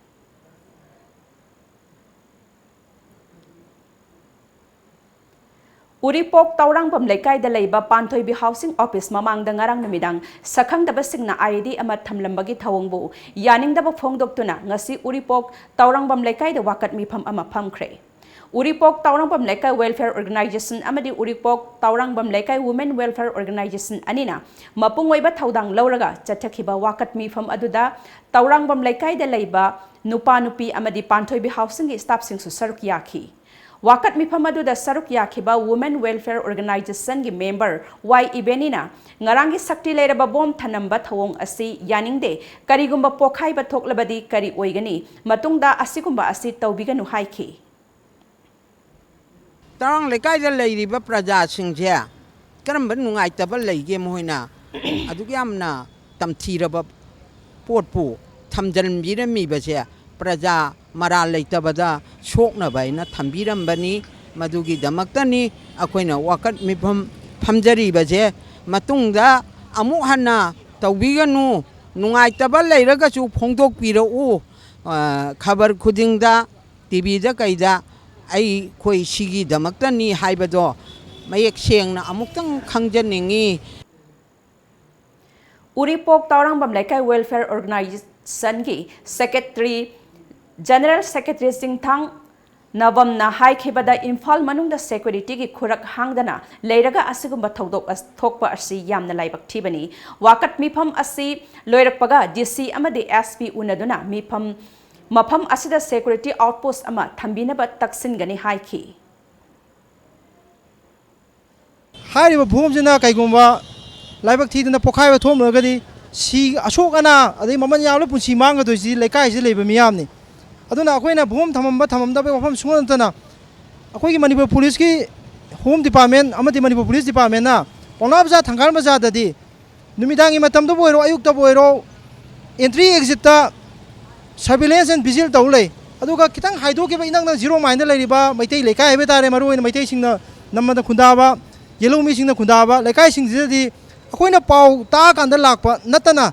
ꯎꯔꯤꯄꯣꯛ ꯇꯧꯔꯥꯡꯕꯝ ꯂꯩꯀꯥꯏꯗ ꯂꯩꯕ ꯄꯥꯟꯊꯣꯏꯕꯤ housing office ꯃꯃꯥꯡꯗ ꯉꯔꯥꯡ ꯅꯨꯃꯤꯗꯥꯡ ꯁꯛꯈꯪꯗꯕꯁꯤꯡꯅ IED ꯑꯃ ꯊꯝꯂꯝꯕꯒꯤ ꯊꯧꯑꯣꯡꯕꯨ ꯌꯥꯅꯤꯡꯗꯕ ꯐꯣꯡꯗꯣꯛꯇꯨꯅ ꯉꯁꯤ ꯎꯔꯤꯄꯣꯛ ꯇꯧꯔꯥꯡꯕꯝ ꯂꯩꯀꯥꯏꯗ ꯋꯥꯀꯠ ꯃꯤꯐꯝ ꯑꯃ ꯐꯝꯈ꯭ꯔꯦ꯫ ꯎꯔꯤꯄꯣꯛ ꯇꯧꯔꯥꯡꯕꯝ ꯂꯩꯀꯥꯏ Welfare Organisation ꯑꯃꯗꯤ ꯎꯔꯤꯄꯣꯛ ꯇꯧꯔꯥꯡꯕꯝ ꯂꯩꯀꯥꯏ Women Welfare Organisation ꯑꯅꯤꯅ ꯃꯄꯨꯡ ꯑꯣꯏꯕ ꯊꯧꯗꯥꯡ ꯂꯧꯔꯒ ꯆꯠꯊꯈꯤꯕ ꯋꯥꯀꯠ ꯃꯤꯐꯝ ꯑꯗꯨꯗ ꯇꯧꯔꯥꯡꯕꯝ ꯂꯩꯀꯥꯏꯗ ꯂꯩꯕ ꯅꯨꯄꯥ ꯅꯨꯄꯤ ꯑꯃꯗꯤ ꯄꯥꯟꯊꯣꯏꯕꯤ housing ꯒꯤ staff ꯁꯤꯡꯁꯨ ꯁꯔꯨꯛ ꯌꯥꯈꯤ꯫ ꯋꯥꯀꯠ ꯃꯤꯐꯝ ꯑꯗꯨꯗ ꯁꯔꯨꯛ ꯌꯥꯈꯤꯕ Women Welfare Organisation ꯒꯤ member ꯋꯥꯏ ꯏꯕꯦꯅꯤꯅ ꯉꯔꯥꯡꯒꯤ ꯁꯛꯇꯤ ꯂꯩꯔꯕ ꯕꯣꯝ ꯊꯅꯝꯕ ꯊꯧꯑꯣꯡ ꯑꯁꯤ ꯌꯥꯅꯤꯡꯗꯦ, ꯀꯔꯤꯒꯨꯝꯕ ꯄꯣꯈꯥꯏꯕ ꯊꯣꯛꯂꯕꯗꯤ ꯀꯔꯤ ꯑꯣꯏꯒꯅꯤ? ꯃꯇꯨꯡꯗ ꯑꯁꯤꯒꯨꯝꯕ ꯑꯁꯤ ꯇꯧꯕꯤꯒꯅꯨ ꯍꯥꯏꯈꯤ꯫ ꯇꯧꯔꯥꯡ ꯂꯩꯀꯥꯏꯗ ꯂꯩꯔꯤꯕ ꯄ꯭ꯔꯖꯥꯁꯤꯡꯁꯦ ꯀꯔꯝꯕ ꯅꯨꯡꯉꯥꯏꯇꯕ ꯂꯩꯒꯦ? ꯃꯈꯣꯏꯅ ꯑꯗꯨꯛ ꯌꯥꯝꯅ ꯇꯝꯊꯤꯔꯕ ꯄꯣꯠꯄꯨ ꯊꯝꯖꯤꯟꯕꯤꯔꯝꯃꯤꯕꯁꯦ ꯄ꯭ꯔꯖꯥ ꯃꯔꯥꯜ ꯂꯩꯇꯕꯗ ꯁꯣꯛꯅꯕ ꯍꯥꯏꯅ ꯊꯝꯕꯤꯔꯝꯕꯅꯤ꯫ ꯃꯗꯨꯒꯤꯗꯃꯛꯇꯅꯤ ꯑꯩꯈꯣꯏꯅ ꯋꯥꯀꯠ ꯃꯤꯐꯝ ꯐꯝꯖꯔꯤꯕꯁꯦ꯫ ꯃꯇꯨꯡꯗ ꯑꯃꯨꯛ ꯍꯟꯅ ꯇꯧꯕꯤꯒꯅꯨ, ꯅꯨꯡꯉꯥꯏꯇꯕ ꯂꯩꯔꯒꯁꯨ ꯐꯣꯡꯗꯣꯛꯄꯤꯔꯛꯎ꯫ ꯑ, ꯈꯕꯔ ꯈꯨꯗꯤꯡꯗ, ꯇꯤꯚꯤꯗ ꯀꯩꯗ ꯑꯩꯈꯣꯏ ꯁꯤꯒꯤꯗꯃꯛꯇꯅꯤ ꯍꯥꯏꯕꯗꯣ ꯃꯌꯦꯛ ꯁꯦꯡꯅ ꯑꯃꯨꯛꯇꯪ ꯈꯪꯖꯅꯤꯡꯉꯤ꯫ ꯎꯔꯤꯄꯣꯛ ꯇꯥꯎꯔꯥꯡꯕꯝ ꯂꯩꯀꯥꯏ ꯋꯦꯜꯐꯤꯌꯔ ꯑꯣꯔꯒꯅꯥꯏꯖꯦꯁꯟꯒꯤ ꯁꯦꯀ꯭ꯔꯦꯇꯔꯤ, ꯖꯦꯅꯔꯦꯜ ꯁꯦꯀ꯭ꯔꯦꯇꯔꯤ ꯆꯤꯡꯊꯥꯡ ꯅꯕꯝꯅ ꯍꯥꯏꯈꯤꯕꯗ, ꯏꯝꯐꯥꯜ ꯃꯅꯨꯡꯗ ꯁꯦꯀ꯭ꯌꯨꯔꯤꯇꯤꯒꯤ ꯈꯨꯔꯛ ꯍꯥꯡꯗꯅ ꯂꯩꯔꯒ ꯑꯁꯤꯒꯨꯝꯕ ꯊꯧꯗꯣꯛ ꯑꯁ-, ꯊꯣꯛꯄ ꯑꯁꯤ ꯌꯥꯝꯅ ꯂꯥꯏꯕꯛ ꯊꯤꯕꯅꯤ꯫ ꯋꯥꯀꯠ ꯃꯤꯐꯝ ꯑꯁꯤ ꯂꯣꯏꯔꯛꯄꯒ ꯗꯤ ꯁꯤ ꯑꯃꯗꯤ ꯑꯦꯁ ꯄꯤ ꯎꯅꯗꯨꯅ ꯃꯤꯐꯝ, ꯃꯐꯝ ꯑꯁꯤꯗ ꯁꯦꯀ꯭ꯌꯨꯔꯤꯇꯤ ꯑꯥꯎꯠꯄꯣꯁ ꯑꯃ ꯊꯝꯕꯤꯅꯕ ꯇꯛꯁꯤꯟꯒꯅꯤ ꯍꯥꯏꯈꯤ꯫ ꯍꯥꯏꯔꯤꯕ ꯐꯣꯝꯁꯤꯅ ꯀꯩꯒꯨꯝꯕ ꯂꯥꯏꯕꯛ ꯊꯤꯗꯅ ꯄꯣꯈꯥꯏꯕ ꯊꯣꯛꯂꯨꯔꯒꯗꯤ ꯁꯤ ꯑꯁꯣꯛ ꯑꯅꯥ ꯑꯗꯩ ꯃꯃꯜ ꯌꯥꯝꯂꯕ ꯄꯨꯟꯁꯤ ꯃꯥꯡꯒꯗꯣꯏꯁꯤ ꯂꯩꯀꯥꯏꯁꯤꯗ ꯂꯩꯕ ꯃꯤꯌꯥꯝꯅꯤ꯫ ꯑꯗꯨꯅ ꯑꯩꯈꯣꯏꯅ ꯐꯣꯝ ꯊꯝꯃꯝꯕ ꯊꯝꯃꯝꯗꯕ ꯋꯥꯐꯝ ꯁꯨꯡꯅꯠ ꯅꯠꯇꯅ ꯑꯩꯈꯣꯏꯒꯤ ꯃꯅꯤꯄꯨꯔ ꯄꯨꯂꯤꯁꯀꯤ ꯍꯣꯝ ꯗꯤꯄꯥꯔꯠꯃꯦꯟ ꯑꯃꯗꯤ ꯃꯅꯤꯄꯨꯔ ꯄꯨꯂꯤꯁ ꯗꯤꯄꯥꯔꯠꯃꯦꯟꯅ ꯄꯥꯎꯅꯥ ꯕꯖꯥꯔ, ꯊꯪꯒꯥꯜ ꯕꯖꯥꯔꯗꯗꯤ ꯅꯨꯃꯤꯗꯥꯡꯒꯤ ꯃꯇꯝꯗꯕꯨ ꯑꯣꯏꯔꯣ, ꯑꯌꯨꯛꯇꯕꯨ ꯑꯣꯏꯔꯣ, entry exitꯇ surveillance and vigil ꯇꯧ ꯂꯩ꯫ ꯑꯗꯨꯒ ꯈꯤꯇꯪ ꯍꯥꯏꯗꯣꯛꯈꯤꯕ ꯏꯅꯛ ꯅꯛ zero mile ꯗ ꯂꯩꯔꯤꯕ ꯃꯩꯇꯩ ꯂꯩꯀꯥꯏ ꯍꯥꯏꯕ ꯇꯥꯔꯦ, ꯃꯔꯨꯑꯣꯏꯅ ꯃꯩꯇꯩꯁꯤꯡꯅ ꯅꯝꯃꯗ ꯈꯨꯟꯗꯥꯕ, ꯌꯦꯜꯍꯧꯃꯤꯁꯤꯡꯅ ꯈꯨꯟꯗꯥꯕ ꯂꯩꯀꯥꯏꯁꯤꯡꯁꯤꯗꯗꯤ ꯑꯩꯈꯣꯏꯅ ꯄꯥꯎ ꯇꯥꯛꯑꯀꯥꯟꯗ ꯂꯥꯛꯄ ꯅꯠꯇꯅ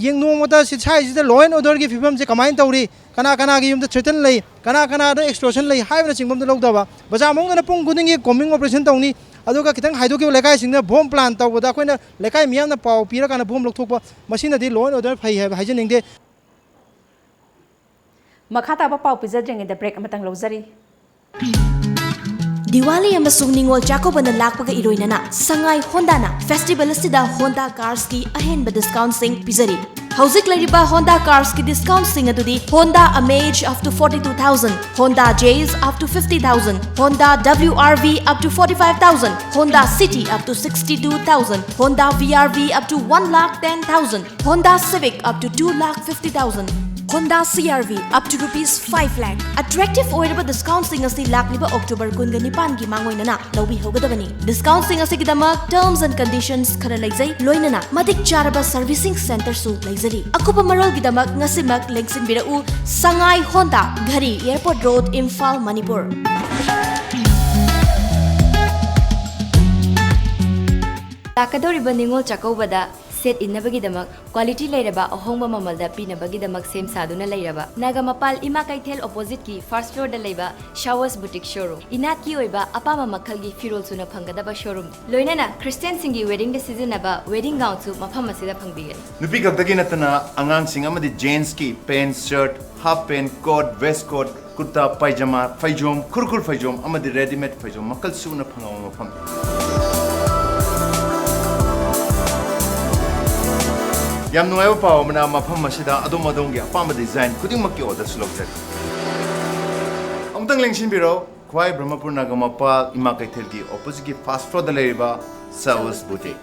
ꯌꯦꯡ ꯅꯣꯡꯃꯗ ꯁꯤ ꯁ꯭ꯋꯥꯏꯁꯤꯗ law and order ꯒꯤ ꯐꯤꯕꯝꯁꯦ ꯀꯃꯥꯏꯅ ꯇꯧꯔꯤ, ꯀꯅꯥ ꯀꯅꯥꯒꯤ ꯌꯨꯝꯗ threaten ꯂꯩ, ꯀꯅꯥ ꯀꯅꯥꯗ extortion ꯂꯩ ꯍꯥꯏꯕꯅꯆꯤꯡꯕ ꯑꯝꯇ ꯂꯧꯗꯕ, ꯕꯖꯥꯔ ꯃꯅꯨꯡꯗꯅ ꯄꯨꯡ ꯈꯨꯗꯤꯡꯒꯤ combing operation ꯇꯧꯅꯤ꯫ ꯑꯗꯨꯒ ꯈꯤꯇꯪ ꯍꯥꯏꯗꯣꯛꯈꯤꯕ ꯂꯩꯀꯥꯏꯁꯤꯡꯅ ꯕꯣꯝ plan ꯇꯧꯕꯗ ꯑꯩꯈꯣꯏꯅ ꯂꯩꯀꯥꯏ ꯃꯤꯌꯥꯝꯅ ꯄꯥꯎ ꯄꯤꯔꯀꯥꯟꯗ ꯕꯣꯝ ꯂꯧꯊꯣꯛꯄ, ꯃꯁꯤꯅꯗꯤ law and order ꯐꯩ ꯍꯥꯏꯕ ꯍꯥꯏꯖꯅꯤꯡꯗꯦ꯫ ꯃꯈꯥ ꯇꯥꯕ ꯄꯥꯎ ꯄꯤꯖꯗ꯭ꯔꯤꯉꯩꯗ break ꯑꯃꯇꯪ ꯂꯧꯖꯔꯤ꯫ ꯗꯤꯋꯥꯂꯤ ꯑꯃꯁꯨꯡ ꯅꯤꯉꯣꯜ ꯆꯥꯛꯀꯧꯕꯅ ꯂꯥꯛꯄꯒ ꯏꯔꯣꯏꯅꯅ ꯁꯉꯥꯏ ꯍꯣꯟꯗꯥꯅ festival ꯑꯁꯤꯗ Honda carsꯀꯤ ꯑꯍꯦꯟꯕ discountꯁꯤꯡ ꯄꯤꯖꯔꯤ꯫ ꯍꯧꯖꯤꯛ ꯂꯩꯔꯤꯕ Honda carsꯀꯤ discountꯁꯤꯡ ꯑꯗꯨꯗꯤ Honda Amaze up to forty-two thousand, Honda Jazz up to fifty thousand, Honda W R V up to forty-five thousand, Honda City up to sixty-two thousand, Honda V R V up to one lakh ten thousand, Honda Civic up to two lakh fifty thousand, Honda C R V up to rupees five lakh꯫ Attractive ꯑꯣꯏꯔꯕ discountꯁꯤꯡ ꯑꯁꯤ ꯂꯥꯛꯂꯤꯕ October ꯀꯨꯟꯒ ꯅꯤꯄꯥꯟꯒꯤ ꯃꯥꯡꯑꯣꯏꯅꯅ ꯂꯧꯕꯤꯍꯧꯒꯗꯕꯅꯤ꯫ Discountꯁꯤꯡ ꯑꯁꯤꯒꯤꯗꯃꯛ terms and conditions ꯈꯔ ꯂꯩꯖꯩ, ꯂꯣꯏꯅꯅ ꯃꯇꯤꯛ ꯆꯥꯔꯕ servicing centreꯁꯨ ꯂꯩꯖꯔꯤ꯫ ꯑꯀꯨꯞꯄ ꯃꯔꯣꯜꯒꯤꯗꯃꯛ ꯉꯁꯤꯃꯛ ꯂꯦꯡꯁꯤꯟꯕꯤꯔꯛꯎ, ꯁꯉꯥꯏ ꯍꯣꯟꯗꯥ, ꯘꯔꯤ, Airport Road, ꯏꯝꯐꯥꯜ, ꯃꯅꯤꯄꯨꯔ꯫ ꯂꯥꯛꯀꯗꯧꯔꯤꯕ ꯅꯤꯉꯣꯜ ꯆꯥꯛꯀꯧꯕꯗ ꯁꯦꯠ ꯏꯟꯅꯕꯒꯤꯗꯃꯛ ꯀ꯭ꯋꯥꯂꯤꯇꯤ ꯂꯩꯔꯕ ꯑꯍꯣꯡꯕ ꯃꯃꯜꯗ ꯄꯤꯅꯕꯒꯤꯗꯃꯛ ꯁꯦꯝ ꯁꯥꯗꯨꯅ ꯂꯩꯔꯕ ꯅꯥꯒꯥꯃꯄꯥꯜ ꯏꯃꯥ ꯀꯩꯊꯦꯜ ꯑꯣꯄꯣꯖꯤꯠꯀꯤ ꯐꯥꯔꯁ ꯐ꯭ꯂꯣꯔꯗ ꯂꯩꯕ ꯁꯥꯋꯁ ꯕꯨꯇꯤꯛ ꯁꯣꯔꯨꯝ꯫ ꯏꯅꯥꯠꯀꯤ ꯑꯣꯏꯕ ꯑꯄꯥꯝꯕ ꯃꯈꯜꯒꯤ ꯐꯤꯔꯣꯜ ꯁꯨꯅ ꯐꯪꯒꯗꯕ ꯁꯣꯔꯨꯝ, ꯂꯣꯏꯅꯅ ꯈ꯭ꯔꯤꯁꯇꯤꯌꯥꯟꯁꯤꯡꯒꯤ ꯋꯦꯗꯤꯡꯗ ꯁꯤꯖꯤꯟꯅꯕ ꯋꯦꯗꯤꯡ ꯒꯥꯎꯟꯁꯨ ꯃꯐꯝ ꯑꯁꯤꯗ ꯐꯪꯕꯤꯒꯅꯤ꯫ ꯅꯨꯄꯤ ꯈꯛꯇꯒꯤ ꯅꯠꯇꯅ ꯑꯉꯥꯡꯁꯤꯡ ꯑꯃꯗꯤ ꯖꯦꯟꯁꯀꯤ pant, shirt, half pant, coat, waistcoat, kurta, pyjama, ꯐꯩꯖꯣꯝ, ꯈꯨꯔꯈꯨꯜ ꯐꯩꯖꯣꯝ ꯑꯃꯗꯤ ꯔꯦꯗꯤꯃꯦꯗ ꯐꯩꯖꯣꯝ ꯃꯈꯜ ꯁꯨꯅ ꯐꯪꯕ ꯃꯐꯝ꯫ ꯌꯥꯝ ꯅꯨꯡꯉꯥꯏꯕ ꯄꯥꯎ ꯑꯃꯅ, ꯃꯐꯝ ꯑꯁꯤꯗ ꯑꯗꯣꯝ ꯑꯗꯣꯝꯒꯤ ꯑꯄꯥꯝꯕ ꯗꯤꯖꯥꯏꯟ ꯈꯨꯗꯤꯡꯃꯛꯀꯤ ꯑꯣꯔꯗꯔꯁꯨ ꯂꯧꯖꯔꯤ꯫ ꯑꯃꯨꯛꯇꯪ ꯂꯦꯡꯁꯤꯟꯕꯤꯔꯣ, ꯈ꯭ꯋꯥꯏ ꯕ꯭ꯔꯍꯃꯄꯨꯔ ꯅꯥꯒꯥꯃꯄꯥꯜ ꯏꯃꯥ ꯀꯩꯊꯦꯜꯒꯤ ꯑꯣꯄꯣꯖꯤꯠꯀꯤ ꯐꯥꯔꯁ ꯐ꯭ꯂꯣꯔꯗ ꯂꯩꯔꯤꯕ ꯁꯥꯋꯁ boutique.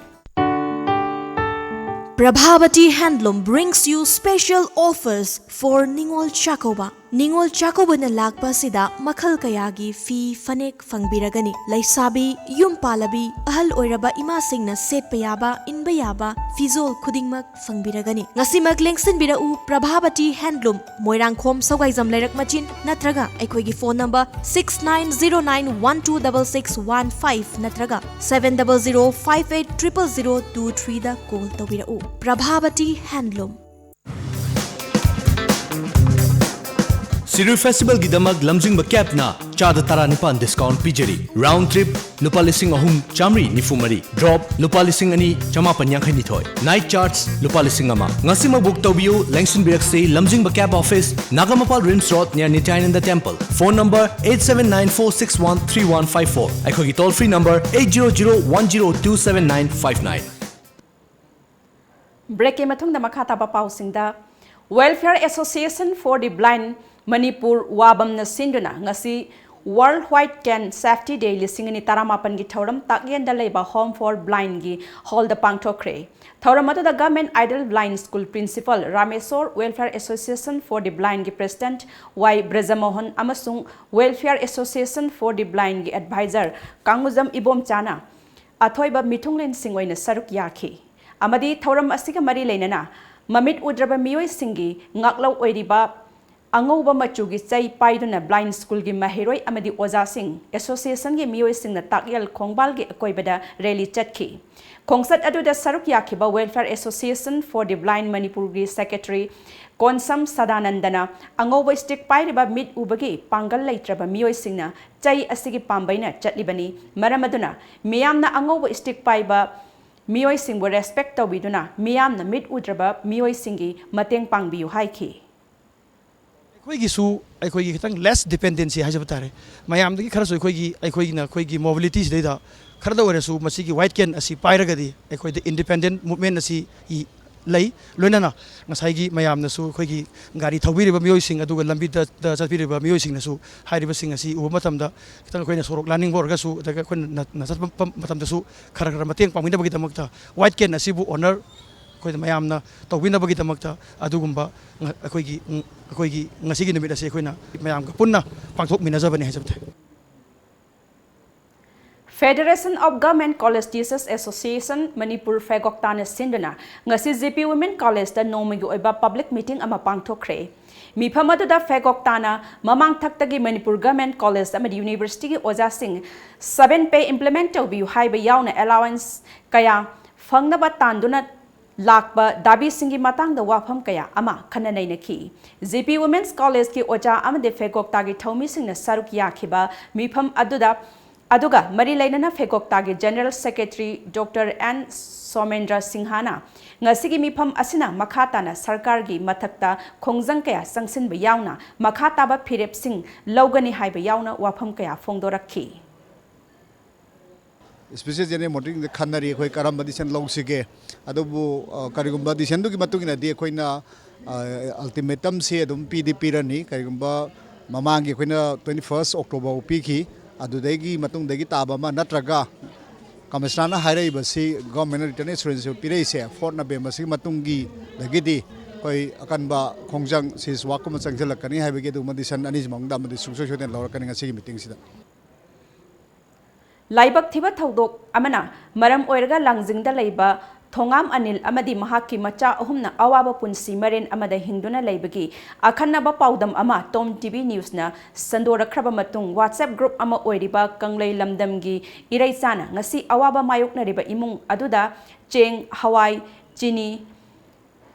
Prabhavati Handloom brings you special offers for Ningol Chakkouba. ꯅꯤꯉꯣꯜ ꯆꯥꯛꯀꯧꯕꯅ ꯂꯥꯛꯄ ꯑꯁꯤꯗ ꯃꯈꯜ ꯀꯌꯥꯒꯤ ꯐꯤ, ꯐꯅꯦꯛ ꯐꯪꯕꯤꯔꯒꯅꯤ꯫ ꯂꯩꯁꯥꯕꯤ, ꯌꯨꯝ ꯄꯥꯜꯂꯕꯤ, ꯑꯍꯜ ꯑꯣꯏꯔꯕ ꯏꯃꯥꯁꯤꯡꯅ ꯁꯦꯠꯄ ꯌꯥꯕ, ꯏꯟꯕ ꯌꯥꯕ ꯐꯤꯖꯣꯜ ꯈꯨꯗꯤꯡꯃꯛ ꯐꯪꯕꯤꯔꯒꯅꯤ꯫ ꯉꯁꯤꯃꯛ ꯂꯦꯡꯁꯤꯟꯕꯤꯔꯛꯎ Prabhavati Handloom, ꯃꯣꯏꯔꯥꯡꯈꯣꯝ ꯁꯧꯒꯥꯏꯖꯝ ꯂꯩꯔꯛ ꯃꯆꯤꯟ, ꯅꯠꯇ꯭ꯔꯒ ꯑꯩꯈꯣꯏꯒꯤ phone number six nine zero nine one two double six one five ꯅꯠꯇ꯭ꯔꯒ seven double zero five eight triple zero two three ꯗ ꯀꯣꯜ ꯇꯧꯕꯤꯔꯛꯎ꯫ Prabhavati Handloom꯫ ꯁꯤꯔꯣꯏ ꯐꯦꯁꯇꯤꯚꯦꯜꯒꯤꯗꯃꯛ ꯂꯝꯖꯤꯡꯕ ꯀꯦꯕꯅ ꯆꯥꯗ ꯇꯔꯥꯅꯤꯄꯥꯟ ꯗꯤꯁꯀꯥꯎꯟ ꯄꯤꯖꯔꯤ꯫ ꯔꯥꯎꯟ ꯇ꯭ꯔꯤꯞ ꯂꯨꯄꯥ ꯂꯤꯁꯤꯡ ꯑꯍꯨꯝ ꯆꯥꯃꯔꯤ ꯅꯤꯐꯨ ꯃꯔꯤ, ꯗ꯭ꯔꯣꯞ ꯂꯨꯄꯥ ꯂꯤꯁꯤꯡ ꯑꯅꯤ ꯆꯥꯃꯥꯄꯟ ꯌꯥꯡꯈꯩ ꯅꯤꯊꯣꯏ, ꯅꯥꯏꯠ ꯆꯥꯔꯖ ꯂꯨꯄꯥ ꯂꯤꯁꯤꯡ ꯑꯃ꯫ ꯉꯁꯤꯃꯛ ꯕꯨꯛ ꯇꯧꯕꯤꯌꯨ, ꯂꯦꯡꯁꯤꯟꯕꯤꯔꯛꯁꯤ ꯂꯝꯖꯤꯡꯕ cab office, Nagamapal RIMS road, near Nityanand temple. Phone number eight seven nine four six one three one five four꯫ ꯑꯩꯈꯣꯏꯒꯤ toll free number eight zero zero one zero two seven nine five nine꯫ ꯕ꯭ꯔꯦꯛꯀꯤ ꯃꯇꯨꯡꯗ ꯃꯈꯥ ꯇꯥꯕ ꯄꯥꯎꯁꯤꯡꯗ, Welfare Association for the Blind Manipur, ꯋꯥꯕꯝꯅ ꯁꯤꯟꯗꯨꯅ ꯉꯁꯤ World White Cane Safety Day ꯂꯤꯁꯤꯡ ꯑꯅꯤ ꯇꯔꯥꯃꯥꯄꯟꯒꯤ ꯊꯧꯔꯝ ꯇꯥꯛꯌꯦꯟꯗ ꯂꯩꯕ Home for Blindꯒꯤ ꯍꯣꯜꯗ ꯄꯥꯡꯊꯣꯛꯈ꯭ꯔꯦ꯫ ꯊꯧꯔꯝ ꯑꯗꯨꯗ Government Aided Blind School Principal Rameshwor, Welfare Association for the Blindꯒꯤ President ꯋꯥꯏ ꯕ꯭ꯔꯖꯃꯣꯍꯟ ꯑꯃꯁꯨꯡ Welfare Association for the Blindꯒꯤ Advisor ꯀꯥꯡꯉꯨꯖꯝ ꯏꯕꯣꯝꯆꯥꯅ ꯑꯊꯣꯏꯕ ꯃꯤꯊꯨꯡꯂꯦꯟꯁꯤꯡ ꯑꯣꯏꯅ ꯁꯔꯨꯛ ꯌꯥꯈꯤ ꯑꯃꯗꯤ ꯊꯧꯔꯝ ꯑꯁꯤꯒ ꯃꯔꯤ ꯂꯩꯅꯅ ꯃꯃꯤꯠ ꯎꯗ꯭ꯔꯕ ꯃꯤꯑꯣꯏꯁꯤꯡꯒꯤ ꯉꯥꯛꯂꯧ ꯑꯣꯏꯔꯤꯕ ꯑꯉꯧꯕ ꯃꯆꯨꯒꯤ ꯆꯩ ꯄꯥꯏꯗꯨꯅ blind schoolꯒꯤ ꯃꯍꯩꯔꯣꯏ ꯑꯃꯗꯤ ꯑꯣꯖꯥꯁꯤꯡ, associationꯒꯤ ꯃꯤꯑꯣꯏꯁꯤꯡꯅ ꯇꯥꯛꯌꯦꯜ ꯈꯣꯡꯕꯥꯜꯒꯤ ꯑꯀꯣꯏꯕꯗ rally ꯆꯠꯈꯤ꯫ ꯈꯣꯡꯆꯠ ꯑꯗꯨꯗ ꯁꯔꯨꯛ ꯌꯥꯈꯤꯕ Welfare Association for the Blind ꯃꯅꯤꯄꯨꯔꯒꯤ secretary ꯀꯣꯟꯁꯝ ꯁꯗꯥꯅꯟꯗꯅ ꯑꯉꯧꯕ stick ꯄꯥꯏꯔꯤꯕ ꯃꯤꯠ ꯎꯕꯒꯤ ꯄꯥꯡꯒꯜ ꯂꯩꯇ꯭ꯔꯕ ꯃꯤꯑꯣꯏꯁꯤꯡꯅ ꯆꯩ ꯑꯁꯤꯒꯤ ꯄꯥꯝꯕꯩꯅ ꯆꯠꯂꯤꯕꯅꯤ꯫ ꯃꯔꯝ ꯑꯗꯨꯅ ꯃꯤꯌꯥꯝꯅ ꯑꯉꯧꯕ stick ꯄꯥꯏꯕ ꯃꯤꯑꯣꯏꯁꯤꯡꯕꯨ respect ꯇꯧꯕꯤꯗꯨꯅ ꯃꯤꯌꯥꯝꯅ ꯃꯤꯠ ꯎꯗ꯭ꯔꯕ ꯃꯤꯑꯣꯏꯁꯤꯡꯒꯤ ꯃꯇꯦꯡ ꯄꯥꯡꯕꯤꯌꯨ ꯍꯥꯏꯈꯤ꯫ ꯑꯩꯈꯣꯏꯒꯤꯁꯨ ꯑꯩꯈꯣꯏꯒꯤ ꯈꯤꯇꯪ less dependency ꯍꯥꯏꯖꯕ ꯇꯥꯔꯦ꯫ ꯃꯌꯥꯝꯗꯒꯤ ꯈꯔꯁꯨ ꯑꯩꯈꯣꯏꯒꯤ, ꯑꯩꯈꯣꯏꯒꯤꯅ ꯑꯩꯈꯣꯏꯒꯤ mobilityꯁꯤꯗꯩꯗ ꯈꯔꯗ ꯑꯣꯏꯔꯁꯨ ꯃꯁꯤꯒꯤ white cane ꯑꯁꯤ ꯄꯥꯏꯔꯒꯗꯤ ꯑꯩꯈꯣꯏꯗ independent movement ꯑꯁꯤ ꯏ-, ꯂꯩ꯫ ꯂꯣꯏꯅꯅ ꯉꯁꯥꯏꯒꯤ ꯃꯌꯥꯝꯅꯁꯨ, ꯑꯩꯈꯣꯏꯒꯤ ꯒꯥꯔꯤ ꯊꯧꯕꯤꯔꯤꯕ ꯃꯤꯑꯣꯏꯁꯤꯡ, ꯑꯗꯨꯒ ꯂꯝꯕꯤꯗ ꯗ ꯆꯠꯄꯤꯔꯤꯕ ꯃꯤꯑꯣꯏꯁꯤꯡꯅꯁꯨ ꯍꯥꯏꯔꯤꯕꯁꯤꯡ ꯑꯁꯤ ꯎꯕ ꯃꯇꯝꯗ ꯈꯤꯇꯪ ꯑꯩꯈꯣꯏꯅ ꯁꯣꯔꯣꯛ ꯂꯥꯟꯅꯤꯡꯕ ꯑꯣꯏꯔꯒꯁꯨ, ꯑꯗꯨꯒ ꯑꯩꯈꯣꯏꯅ ꯅ-, ꯅ ꯆꯠꯄ ꯃꯇꯝꯗꯁꯨ ꯈꯔ ꯈꯔ ꯃꯇꯦꯡ ꯄꯥꯡꯕꯤꯅꯕꯒꯤꯗꯃꯛꯇ white cane ꯑꯁꯤꯕꯨ honour ꯑꯩꯈꯣꯏꯗ ꯃꯌꯥꯝꯅ ꯇꯧꯕꯤꯅꯕꯒꯤꯗꯃꯛꯇ ꯑꯗꯨꯒꯨꯝꯕ ꯉ-, ꯑꯩꯈꯣꯏꯒꯤ, ꯎꯝ, ꯑꯩꯈꯣꯏꯒꯤ ꯉꯁꯤꯒꯤ ꯅꯨꯃꯤꯠ ꯑꯁꯤ ꯑꯩꯈꯣꯏꯅ ꯃꯌꯥꯝꯒ ꯄꯨꯟꯅ ꯄꯥꯡꯊꯣꯛꯃꯤꯟꯅꯖꯕꯅꯤ ꯍꯥꯏꯖꯕ ꯇꯥꯏ꯫ Federation of Government College Teachers Association Manipur ꯐꯦꯒꯣꯛꯇꯥꯅ ꯁꯤꯟꯗꯨꯅ ꯉꯁꯤ G P Women Collegeꯇ ꯅꯣꯡꯃꯒꯤ ꯑꯣꯏꯕ public meeting ꯑꯃ ꯄꯥꯡꯊꯣꯛꯈ꯭ꯔꯦ꯫ ꯃꯤꯐꯝ ꯑꯗꯨꯗ ꯐꯦꯒꯣꯛꯇꯥꯅ ꯃꯃꯥꯡ ꯊꯛꯇꯒꯤ ꯃꯅꯤꯄꯨꯔ Government College ꯑꯃꯗꯤ Universityꯒꯤ ꯑꯣꯖꯥꯁꯤꯡ seven pay implement ꯇꯧꯕꯤꯌꯨ ꯍꯥꯏꯕ ꯌꯥꯎꯅ allowance ꯀꯌꯥ ꯐꯪꯅꯕ ꯇꯥꯟꯗꯨꯅ ꯂꯥꯛꯄ ꯗꯥꯕꯤꯁꯤꯡꯒꯤ ꯃꯇꯥꯡꯗ ꯋꯥꯐꯝ ꯀꯌꯥ ꯑꯃ ꯈꯟꯅ ꯅꯩꯅꯈꯤ꯫ G P Women's Collegeꯀꯤ ꯑꯣꯖꯥ ꯑꯃꯗꯤ ꯐꯦꯒꯣꯛꯇꯥꯒꯤ ꯊꯧꯃꯤꯁꯤꯡꯅ ꯁꯔꯨꯛ ꯌꯥꯈꯤꯕ ꯃꯤꯐꯝ ꯑꯗꯨꯗ, ꯑꯗꯨꯒ ꯃꯔꯤ ꯂꯩꯅꯅ ꯐꯦꯒꯣꯛꯇꯥꯒꯤ General Secretary Doctor N ꯁꯣꯃꯦꯟꯗ꯭ꯔ ꯁꯤꯡꯍꯅ ꯉꯁꯤꯒꯤ ꯃꯤꯐꯝ ꯑꯁꯤꯅ ꯃꯈꯥ ꯇꯥꯅ ꯁꯔꯀꯥꯔꯒꯤ ꯃꯊꯛꯇ ꯈꯣꯡꯖꯪ ꯀꯌꯥ ꯆꯪꯁꯤꯟꯕ ꯌꯥꯎꯅ ꯃꯈꯥ ꯇꯥꯕ ꯐꯤꯔꯦꯞꯁꯤꯡ ꯂꯧꯒꯅꯤ ꯍꯥꯏꯕ ꯌꯥꯎꯅ ꯋꯥꯐꯝ ꯀꯌꯥ ꯐꯣꯡꯗꯣꯔꯛꯈꯤ꯫ Special General Meetingꯗ ꯈꯟꯅꯔꯤ ꯑꯩꯈꯣꯏ ꯀꯔꯝꯕ decision ꯂꯧꯁꯤꯒꯦ꯫ ꯑꯗꯨꯕꯨ, ꯑ, ꯀꯔꯤꯒꯨꯝꯕ decisionꯗꯨꯒꯤ ꯃꯇꯨꯡ ꯏꯟꯅꯗꯤ ꯑꯩꯈꯣꯏꯅ, ꯑ, ultimatumꯁꯦ ꯑꯗꯨꯝ ꯄꯤꯗꯤ ꯄꯤꯔꯅꯤ꯫ ꯀꯔꯤꯒꯨꯝꯕ ꯃꯃꯥꯡꯒꯤ ꯑꯩꯈꯣꯏꯅ twenty first October ꯐꯥꯎ ꯄꯤꯈꯤ, ꯑꯗꯨꯗꯒꯤ ꯃꯇꯨꯡꯗꯒꯤ ꯇꯥꯕ ꯑꯃ ꯅꯠꯇ꯭ꯔꯒ commissionerꯅ ꯍꯥꯏꯔꯛꯏꯕꯁꯤ governmentꯅ written assurance ꯄꯤꯔꯛꯏꯁꯦ fourth Novemberꯁꯤꯒꯤ ꯃꯇꯨꯡꯒꯤꯗꯒꯤꯗꯤ ꯑꯩꯈꯣꯏ ꯑꯀꯟꯕ ꯈꯣꯡꯖꯪ cease workꯀꯨꯝꯕ ꯆꯪꯁꯤꯜꯂꯛꯀꯅꯤ ꯍꯥꯏꯕꯒꯤ ꯑꯗꯨꯒꯨꯝꯕ decision ꯑꯅꯤꯁꯤ ꯃꯅꯨꯡꯗ ꯑꯃꯗꯤ ꯁꯨꯡꯁꯣꯏ ꯁꯣꯏꯗꯅ ꯂꯧꯔꯛꯀꯅꯤ ꯉꯁꯤꯒꯤ meetingꯁꯤꯗ꯫ ꯂꯥꯏꯕꯛ ꯊꯤꯕ ꯊꯧꯗꯣꯛ ꯑꯃꯅ ꯃꯔꯝ ꯑꯣꯏꯔꯒ ꯂꯥꯡꯖꯤꯡꯗ ꯂꯩꯕ ꯊꯣꯉꯥꯝ ꯑꯅꯤꯜ ꯑꯃꯗꯤ ꯃꯍꯥꯛꯀꯤ ꯃꯆꯥ ꯑꯍꯨꯝꯅ ꯑꯋꯥꯕ ꯄꯨꯟꯁꯤ ꯃꯔꯦꯟ ꯑꯃꯗ ꯍꯤꯡꯗꯨꯅ ꯂꯩꯕꯒꯤ ꯑꯈꯟꯅꯕ ꯄꯥꯎꯗꯝ ꯑꯃ ꯇꯣꯝ ꯇꯤꯚꯤ ꯅ꯭ꯌꯨꯁꯅ ꯁꯟꯗꯣꯔꯛꯈ꯭ꯔꯕ ꯃꯇꯨꯡ, WhatsApp group ꯑꯃ ꯑꯣꯏꯔꯤꯕ ꯀꯪꯂꯩ ꯂꯝꯗꯝꯒꯤ ꯏꯔꯩꯆꯥꯅ ꯉꯁꯤ ꯑꯋꯥꯕ ꯃꯥꯌꯣꯛꯅꯔꯤꯕ ꯏꯃꯨꯡ ꯑꯗꯨꯗ ꯆꯦꯡ, ꯍꯋꯥꯏ, ꯆꯤꯅꯤ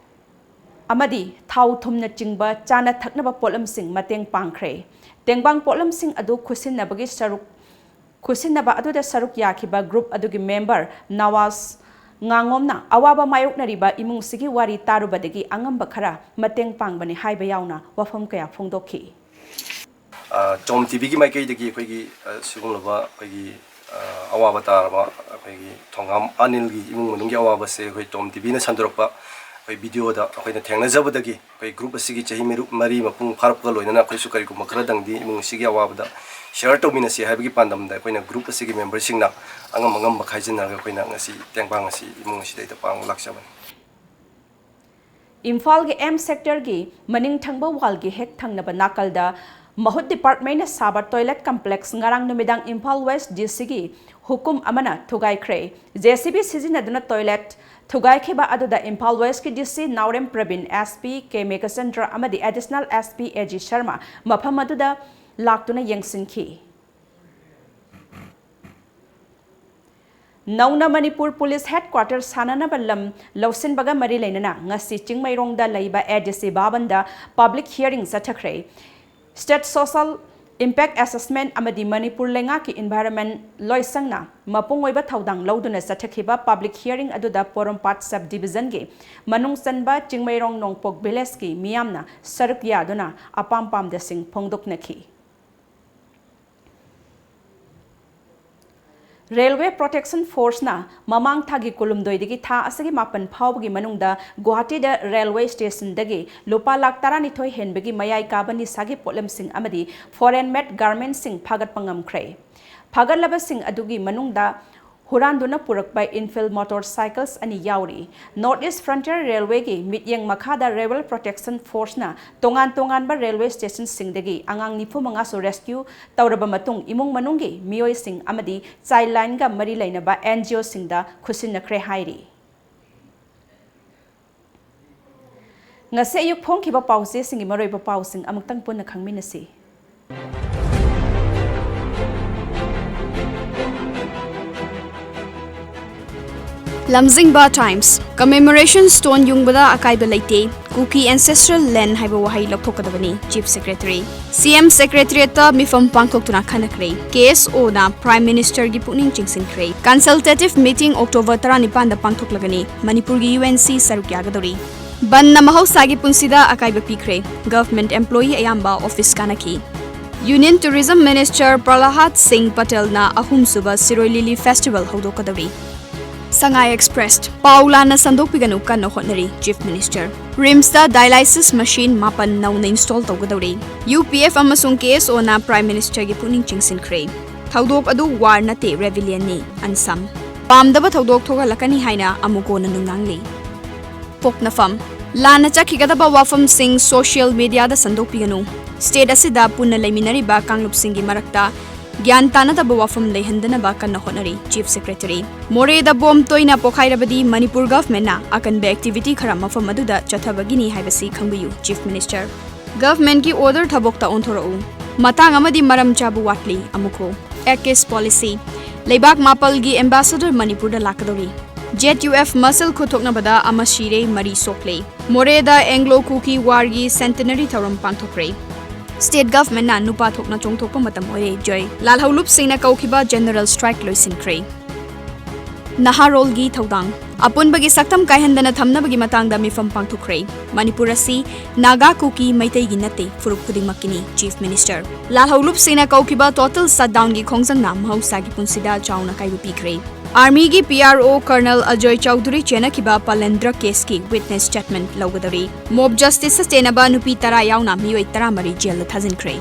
ꯑꯃꯗꯤ ꯊꯥꯎ ꯊꯨꯝꯅꯆꯤꯡꯕ ꯆꯥꯅ ꯊꯛꯅꯕ ꯄꯣꯠꯂꯝꯁꯤꯡ ꯃꯇꯦꯡ ꯄꯥꯡꯈ꯭ꯔꯦ꯫ ꯇꯦꯡꯕꯥꯡ ꯄꯣꯠꯂꯝꯁꯤꯡ ꯑꯗꯨ ꯈꯨꯠꯁꯤꯟꯅꯕꯒꯤ ꯁꯔꯨꯛ, ꯈꯨꯠꯁꯤꯟꯅꯕ ꯑꯗꯨꯗ ꯁꯔꯨꯛ ꯌꯥꯈꯤꯕ group ꯑꯗꯨꯒꯤ member ꯅꯋꯥꯖ ꯉꯥꯉꯣꯝꯅ ꯑꯋꯥꯕ ꯃꯥꯌꯣꯛꯅꯔꯤꯕ ꯏꯃꯨꯡꯁꯤꯒꯤ ꯋꯥꯔꯤ ꯇꯥꯔꯨꯕꯗꯒꯤ ꯑꯉꯝꯕ ꯈꯔ ꯃꯇꯦꯡ ꯄꯥꯡꯕꯅꯤ ꯍꯥꯏꯕ ꯌꯥꯎꯅ ꯋꯥꯐꯝ ꯀꯌꯥ ꯐꯣꯡꯗꯣꯛꯈꯤ꯫ ꯑ, ꯇꯣꯝ ꯇꯤꯚꯤꯒꯤ ꯃꯥꯏꯀꯩꯗꯒꯤ ꯑꯩꯈꯣꯏꯒꯤ, ꯑ, ꯁꯤꯒꯨꯝꯂꯕ ꯑꯩꯈꯣꯏꯒꯤ, ꯑ, ꯑꯋꯥꯕ ꯇꯥꯔꯕ ꯑꯩꯈꯣꯏꯒꯤ ꯊꯣꯉꯥꯝ ꯑꯅꯤꯜꯒꯤ ꯏꯃꯨꯡ ꯃꯅꯨꯡꯒꯤ ꯑꯋꯥꯕꯁꯦ ꯑꯩꯈꯣꯏ ꯇꯣꯝ ꯇꯤꯚꯤꯅ ꯁꯟꯗꯣꯔꯛꯄ ꯑꯩꯈꯣꯏ videoꯗ ꯑꯩꯈꯣꯏꯅ ꯊꯦꯡꯅꯖꯕꯗꯒꯤ ꯑꯩꯈꯣꯏ group ꯑꯁꯤꯒꯤ ꯆꯍꯤ ꯃꯔꯨ-, ꯃꯔꯤ ꯃꯄꯨꯡ ꯐꯥꯔꯛꯄꯒ ꯂꯣꯏꯅꯅ ꯑꯩꯈꯣꯏꯁꯨ ꯀꯔꯤꯒꯨꯝꯕ ꯈꯔꯗꯪꯗꯤ ꯏꯃꯨꯡ ꯑꯁꯤꯒꯤ ꯑꯋꯥꯕꯗ share ꯇꯧꯃꯤꯟꯅꯁꯤ ꯍꯥꯏꯕꯒꯤ ꯄꯥꯟꯗꯝꯗ ꯑꯩꯈꯣꯏꯅ group ꯑꯁꯤꯒꯤ memberꯁꯤꯡꯅ ꯑꯉꯝ ꯑꯉꯝꯕ ꯈꯥꯏꯖꯤꯟꯅꯔꯒ ꯑꯩꯈꯣꯏꯅ ꯉꯁꯤ ꯇꯦꯡꯕꯥꯡ ꯑꯁꯤ ꯏꯃꯨꯡ ꯑꯁꯤꯗꯩꯗ ꯄꯥꯡꯕ ꯂꯥꯛꯆꯕꯅꯤ꯫ ꯏꯝꯐꯥꯜꯒꯤ M sectorꯒꯤ ꯃꯅꯤꯡ ꯊꯪꯕ wallꯒꯤ ꯍꯦꯛ ꯊꯪꯅꯕ ꯅꯥꯀꯜꯗ ꯃꯍꯨꯠ departmentꯅ ꯁꯥꯕ toilet complex ꯉꯔꯥꯡ ꯅꯨꯃꯤꯗꯥꯡ ꯏꯝꯐꯥꯜ West DCꯒꯤ ꯍꯨꯀꯨꯝ ꯑꯃꯅ ꯊꯨꯒꯥꯏꯈ꯭ꯔꯦ꯫ JCB ꯁꯤꯖꯤꯟꯅꯗꯨꯅ toilet ꯊꯨꯒꯥꯏꯈꯤꯕ ꯑꯗꯨꯗ ꯏꯝꯐꯥꯜ Westꯀꯤ DC ꯅꯥꯎꯔꯦꯝ ꯄ꯭ꯔꯕꯤꯟ, SP ꯀꯦ ꯃꯦꯘꯆꯟꯗ꯭ꯔ ꯑꯃꯗꯤ Additional SP AG ꯁꯔꯃ ꯃꯐꯝ ꯑꯗꯨꯗ ꯂꯥꯛꯇꯨꯅ ꯌꯦꯡꯁꯤꯟꯈꯤ꯫ ꯅꯧꯅ ꯃꯅꯤꯄꯨꯔ ꯄꯨꯂꯤꯁ headquarter ꯁꯥꯟꯅꯅꯕ ꯂꯝ ꯂꯧꯁꯤꯟꯕꯒ ꯃꯔꯤ ꯂꯩꯅꯅ ꯉꯁꯤ ꯆꯤꯡꯃꯩꯔꯣꯡꯗ ꯂꯩꯕ ADC ꯚꯕꯟꯗ public hearing ꯆꯠꯊꯈ꯭ꯔꯦ꯫ State Social Impact Assessment ꯑꯃꯗꯤ ꯃꯅꯤꯄꯨꯔ ꯂꯩꯉꯥꯛꯀꯤ environment ꯂꯣꯏꯁꯪꯅ ꯃꯄꯨꯡ ꯑꯣꯏꯕ ꯊꯧꯗꯥꯡ ꯂꯧꯗꯨꯅ ꯆꯠꯊꯈꯤꯕ public hearing ꯑꯗꯨꯗ ꯄꯣꯔꯣꯝꯄꯥꯠ sub divisionꯒꯤ ꯃꯅꯨꯡ ꯆꯟꯕ ꯆꯤꯡꯃꯩꯔꯣꯡ ꯅꯣꯡꯄꯣꯛ villageꯀꯤ ꯃꯤꯌꯥꯝꯅ ꯁꯔꯨꯛ ꯌꯥꯗꯨꯅ ꯑꯄꯥꯝ ꯄꯥꯝꯗꯁꯤꯡ ꯐꯣꯡꯗꯣꯛꯅꯈꯤ꯫ Railway Protection Forceꯅ ꯃꯃꯥꯡ ꯊꯥꯒꯤ ꯀꯨꯟꯍꯨꯝꯗꯣꯏꯗꯒꯤ ꯊꯥ ꯑꯁꯤꯒꯤ ꯃꯥꯄꯟ ꯐꯥꯎꯕꯒꯤ ꯃꯅꯨꯡꯗ ꯒꯨꯋꯥꯍꯥꯇꯤꯗ railway stationꯗꯒꯤ ꯂꯨꯄꯥ ꯂꯥꯈ ꯇꯔꯥꯅꯤꯊꯣꯏ ꯍꯦꯟꯕꯒꯤ ꯃꯌꯥꯏ ꯀꯥꯕ ꯅꯤꯁꯥꯒꯤ ꯄꯣꯠꯂꯝꯁꯤꯡ ꯑꯃꯗꯤ foreign made garmentsꯁꯤꯡ ꯐꯥꯒꯠꯄ ꯉꯝꯈ꯭ꯔꯦ꯫ ꯐꯥꯒꯠꯂꯕꯁꯤꯡ ꯑꯗꯨꯒꯤ ꯃꯅꯨꯡꯗ ꯍꯨꯔꯥꯟꯗꯨꯅ ꯄꯨꯔꯛꯄ Enfield motorcycles ꯑꯅꯤ ꯌꯥꯎꯔꯤ꯫ North East Frontier Railwayꯒꯤ ꯃꯤꯠꯌꯦꯡ ꯃꯈꯥꯗ Railway Protection Forceꯅ ꯇꯣꯉꯥꯟ ꯇꯣꯉꯥꯟꯕ railway stationꯁꯤꯡꯗꯒꯤ ꯑꯉꯥꯡ ꯅꯤꯐꯨ ꯃꯉꯥꯁꯨ rescue ꯇꯧꯔꯕ ꯃꯇꯨꯡ ꯏꯃꯨꯡ ꯃꯅꯨꯡꯒꯤ ꯃꯤꯑꯣꯏꯁꯤꯡ ꯑꯃꯗꯤ childlineꯒ ꯃꯔꯤ ꯂꯩꯅꯕ NGOꯁꯤꯡꯗ ꯈꯨꯠꯁꯤꯟꯅꯈ꯭ꯔꯦ ꯍꯥꯏꯔꯤ꯫ ꯉꯁꯤ ꯑꯌꯨꯛ ꯐꯣꯡꯈꯤꯕ ꯄꯥꯎꯆꯦꯁꯤꯡꯒꯤ ꯃꯔꯨꯑꯣꯏꯕ ꯄꯥꯎꯁꯤꯡ ꯑꯃꯨꯛꯇꯪ ꯄꯨꯟꯅ ꯈꯪꯃꯤꯟꯅꯁꯤ꯫ ꯂꯝꯖꯤꯡꯕ Times, Commemoration Stone ꯌꯨꯡꯕꯗ ꯑꯀꯥꯏꯕ ꯂꯩꯇꯦ, ꯀꯨꯀꯤ Ancestral Land ꯍꯥꯏꯕ ꯋꯥꯍꯩ ꯂꯧꯊꯣꯛꯀꯗꯕꯅꯤ, Chief Secretary꯫ CM Secretariatꯇ ꯃꯤꯐꯝ ꯄꯥꯡꯊꯣꯛꯇꯨꯅ ꯈꯟꯅꯈ꯭ꯔꯦ꯫ KSOꯅ Prime Ministerꯒꯤ ꯄꯨꯛꯅꯤꯡ ꯆꯤꯡꯁꯤꯟꯈ꯭ꯔꯦ꯫ Consultative meeting October ꯇꯔꯥꯅꯤꯄꯥꯟꯗ ꯄꯥꯡꯊꯣꯛꯂꯒꯅꯤ꯫ ꯃꯅꯤꯄꯨꯔꯒꯤ UNC ꯁꯔꯨꯛ ꯌꯥꯒꯗꯧꯔꯤ꯫ ꯕꯟꯗꯅ ꯃꯍꯧꯁꯥꯒꯤ ꯄꯨꯟꯁꯤꯗ ꯑꯀꯥꯏꯕ ꯄꯤꯈ꯭ꯔꯦ꯫ Government employee ꯑꯌꯥꯝꯕ office ꯀꯥꯅꯈꯤ꯫ Union Tourism Minister Prahlad Singh Patelꯅ ꯑꯍꯨꯝꯁꯨꯕ Shirui Lily Festival ꯍꯧꯗꯣꯛꯀꯗꯧꯔꯤ꯫ Sangai Express, ꯄꯥꯎ ꯂꯥꯟꯅ ꯁꯟꯗꯣꯛꯄꯤꯒꯅꯨ, ꯀꯟꯅ ꯍꯣꯠꯅꯔꯤ, Chief Minister꯫ RIMSꯇ dialysis machine ꯃꯥꯄꯟ ꯅꯧꯅ install ꯇꯧꯒꯗꯧꯔꯤ꯫ UPF ꯑꯃꯁꯨꯡ KSOꯅ Prime Ministerꯒꯤ ꯄꯨꯛꯅꯤꯡ ꯆꯤꯡꯁꯤꯟꯈ꯭ꯔꯦ꯫ ꯊꯧꯗꯣꯛ ꯑꯗꯨ war ꯅꯠꯇꯦ, rebellionꯅꯤ, Ansam꯫ ꯄꯥꯝꯗꯕ ꯊꯧꯗꯣꯛ ꯊꯣꯛꯍꯜꯂꯛꯀꯅꯤ ꯍꯥꯏꯅ ꯑꯃꯨꯀꯣꯅ ꯅꯨꯡꯅꯥꯡꯂꯤ꯫ ꯄꯣꯛꯅꯐꯝ, ꯂꯥꯟꯅ ꯆꯠꯈꯤꯒꯗꯕ ꯋꯥꯐꯝꯁꯤꯡ social mediaꯗ ꯁꯟꯗꯣꯛꯄꯤꯒꯅꯨ꯫ State ꯑꯁꯤꯗ ꯄꯨꯟꯅ ꯂꯩꯃꯤꯟꯅꯔꯤꯕ ꯀꯥꯡꯂꯨꯞꯁꯤꯡꯒꯤ ꯃꯔꯛꯇ ꯒ꯭ꯌꯥꯟ ꯇꯥꯅꯗꯕ ꯋꯥꯐꯝ ꯂꯩꯍꯟꯗꯅꯕ ꯀꯟꯅ ꯍꯣꯠꯅꯔꯤ, Chief Secretary꯫ ꯃꯣꯔꯦꯗ bomb ꯇꯣꯏꯅ ꯄꯣꯈꯥꯏꯔꯕꯗꯤ ꯃꯅꯤꯄꯨꯔ governmentꯅ ꯑꯀꯟꯕ activity ꯈꯔ ꯃꯐꯝ ꯑꯗꯨꯗ ꯆꯠꯊꯕꯒꯤꯅꯤ ꯍꯥꯏꯕꯁꯤ ꯈꯪꯕꯤꯌꯨ, Chief Minister꯫ Governmentꯀꯤ order ꯊꯕꯛꯇ ꯑꯣꯟꯊꯣꯔꯛꯎ꯫ ꯃꯇꯥꯡ ꯑꯃꯗꯤ ꯃꯔꯝ ꯆꯥꯕ ꯋꯥꯠꯂꯤ, ꯑꯃꯨꯛ ꯍꯣ꯫ ACIS policy, ꯂꯩꯕꯥꯛ ꯃꯥꯄꯜꯒꯤ ambassador ꯃꯅꯤꯄꯨꯔꯗ ꯂꯥꯛꯀꯗꯧꯔꯤ꯫ ZUF ꯃꯁꯜ ꯈꯨꯠꯊꯣꯛꯅꯕꯗ ꯑꯃ ꯁꯤꯔꯦ, ꯃꯔꯤ ꯁꯣꯛꯂꯦ꯫ ꯃꯣꯔꯦꯗ Anglo Kuki warꯒꯤ centenary ꯊꯧꯔꯝ ꯄꯥꯡꯊꯣꯛꯈ꯭ꯔꯦ꯫ State governmentꯅ ꯅꯨꯄꯥ ꯊꯣꯛꯅ ꯆꯣꯡꯊꯣꯛꯄ ꯃꯇꯝ ꯑꯣꯏꯔꯦ, ꯖꯣꯏ꯫ ꯂꯥꯜꯍꯧꯂꯨꯞꯁꯤꯡꯅ ꯀꯧꯈꯤꯕ general strike ꯂꯣꯏꯁꯤꯟꯈ꯭ꯔꯦ꯫ ꯅꯍꯥꯔꯣꯜꯒꯤ ꯊꯧꯗꯥꯡ, ꯑꯄꯨꯟꯕꯒꯤ ꯁꯛꯇꯝ ꯀꯥꯏꯍꯟꯗꯅ ꯊꯝꯅꯕꯒꯤ ꯃꯇꯥꯡꯗ ꯃꯤꯐꯝ ꯄꯥꯡꯊꯣꯛꯈ꯭ꯔꯦ꯫ ꯃꯅꯤꯄꯨꯔ ꯑꯁꯤ ꯅꯥꯒꯥ, ꯀꯨꯀꯤ, ꯃꯩꯇꯩꯒꯤ ꯅꯠꯇꯦ, ꯐꯨꯔꯨꯞ ꯈꯨꯗꯤꯡꯃꯛꯀꯤꯅꯤ, Chief Minister꯫ ꯂꯥꯜꯍꯧꯂꯨꯞꯁꯤꯡꯅ ꯀꯧꯈꯤꯕ total shutdownꯒꯤ ꯈꯣꯡꯖꯪꯅ ꯃꯍꯧꯁꯥꯒꯤ ꯄꯨꯟꯁꯤꯗ ꯆꯥꯎꯅ ꯑꯀꯥꯏꯕ ꯄꯤꯈ꯭ꯔꯦ꯫ Armyꯒꯤ PRO Colonel Ajay Chaudhary ꯆꯦꯟꯅꯈꯤꯕ Palendra caseꯀꯤ witness statement ꯂꯧꯒꯗꯧꯔꯤ꯫ Mob justiceꯇ ꯆꯦꯟꯅꯕ ꯅꯨꯄꯤ ꯇꯔꯥ ꯌꯥꯎꯅ ꯃꯤꯑꯣꯏ ꯇꯔꯥꯃꯔꯤ jailꯗ ꯊꯥꯖꯤꯟꯈ꯭ꯔꯦ꯫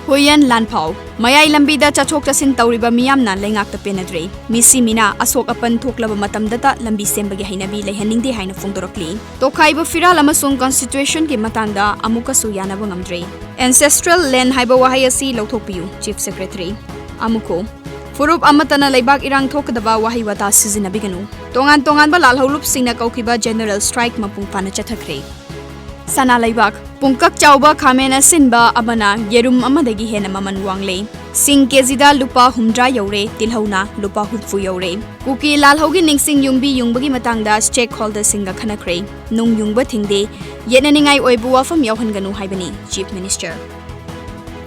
ꯍꯨꯏꯌꯦꯟ ꯂꯥꯟꯐꯥꯎ, ꯃꯌꯥꯏ ꯂꯝꯕꯤꯗ ꯆꯠꯊꯣꯛ ꯆꯠꯁꯤꯟ ꯇꯧꯔꯤꯕ ꯃꯤꯌꯥꯝꯅ ꯂꯩꯉꯥꯛꯇ ꯄꯦꯟꯅꯗ꯭ꯔꯦ꯫ ꯃꯤꯁꯤ ꯃꯤꯅꯥ ꯑꯁꯣꯛ ꯑꯄꯟ ꯊꯣꯛꯂꯕ ꯃꯇꯝꯗꯇ ꯂꯝꯕꯤ ꯁꯦꯝꯕꯒꯤ ꯍꯩꯅꯕꯤ ꯂꯩꯍꯟꯅꯤꯡꯗꯦ ꯍꯥꯏꯅ ꯐꯣꯡꯗꯣꯔꯛꯂꯤ꯫ ꯇꯣꯈꯥꯏꯕ ꯐꯤꯔꯥꯜ ꯑꯃꯁꯨꯡ constitutionꯒꯤ ꯃꯇꯥꯡꯗ ꯑꯃꯨꯛꯀꯁꯨ ꯌꯥꯅꯕ ꯉꯝꯗ꯭ꯔꯦ꯫ Ancestral land ꯍꯥꯏꯕ ꯋꯥꯍꯩ ꯑꯁꯤ ꯂꯧꯊꯣꯛꯄꯤꯌꯨ, Chief Secretary꯫ ꯑꯃꯨꯛ ꯍꯣ꯫ ꯐꯨꯔꯨꯞ ꯑꯃꯠꯇꯅ ꯂꯩꯕꯥꯛ ꯏꯔꯥꯡ ꯊꯣꯛꯀꯗꯕ ꯋꯥꯍꯩ ꯋꯥꯇꯥ ꯁꯤꯖꯤꯟꯅꯕꯤꯒꯅꯨ꯫ ꯇꯣꯉꯥꯟ ꯇꯣꯉꯥꯟꯕ ꯂꯥꯜꯍꯧꯂꯨꯞꯁꯤꯡꯅ ꯀꯧꯈꯤꯕ general strike ꯃꯄꯨꯡ ꯐꯥꯅ ꯆꯠꯊꯈ꯭ꯔꯦ꯫ ꯁꯅꯥ ꯂꯩꯕꯥꯛ꯫ ꯄꯨꯡꯀꯛ ꯆꯥꯎꯕ ꯈꯥꯃꯦꯟ ꯑꯁꯤꯟꯕ ꯑꯃꯅ ꯌꯦꯔꯨꯝ ꯑꯃꯗꯒꯤ ꯍꯦꯟꯅ ꯃꯃꯜ ꯋꯥꯡꯂꯦ꯫ ꯁꯤꯡ ꯀꯦꯖꯤꯗ ꯂꯨꯄꯥ ꯍꯨꯝꯗ꯭ꯔꯥ ꯌꯧꯔꯦ, ꯇꯤꯜꯍꯧꯅ ꯂꯨꯄꯥ ꯍꯨꯝꯐꯨ ꯌꯧꯔꯦ꯫ ꯀꯨꯀꯤ ꯂꯥꯜꯍꯧꯒꯤ ꯅꯤꯡꯁꯤꯡ ꯌꯨꯝꯕꯤ ꯌꯨꯡꯕꯒꯤ ꯃꯇꯥꯡꯗ stakeholderꯁꯤꯡꯒ ꯈꯟꯅꯈ꯭ꯔꯦ꯫ ꯅꯨꯡ ꯌꯨꯡꯕ ꯊꯤꯡꯗꯦ, ꯌꯦꯠꯅꯅꯤꯡꯉꯥꯏ ꯑꯣꯏꯕ ꯋꯥꯐꯝ ꯌꯥꯎꯍꯟꯒꯅꯨ ꯍꯥꯏꯕꯅꯤ Chief Minister꯫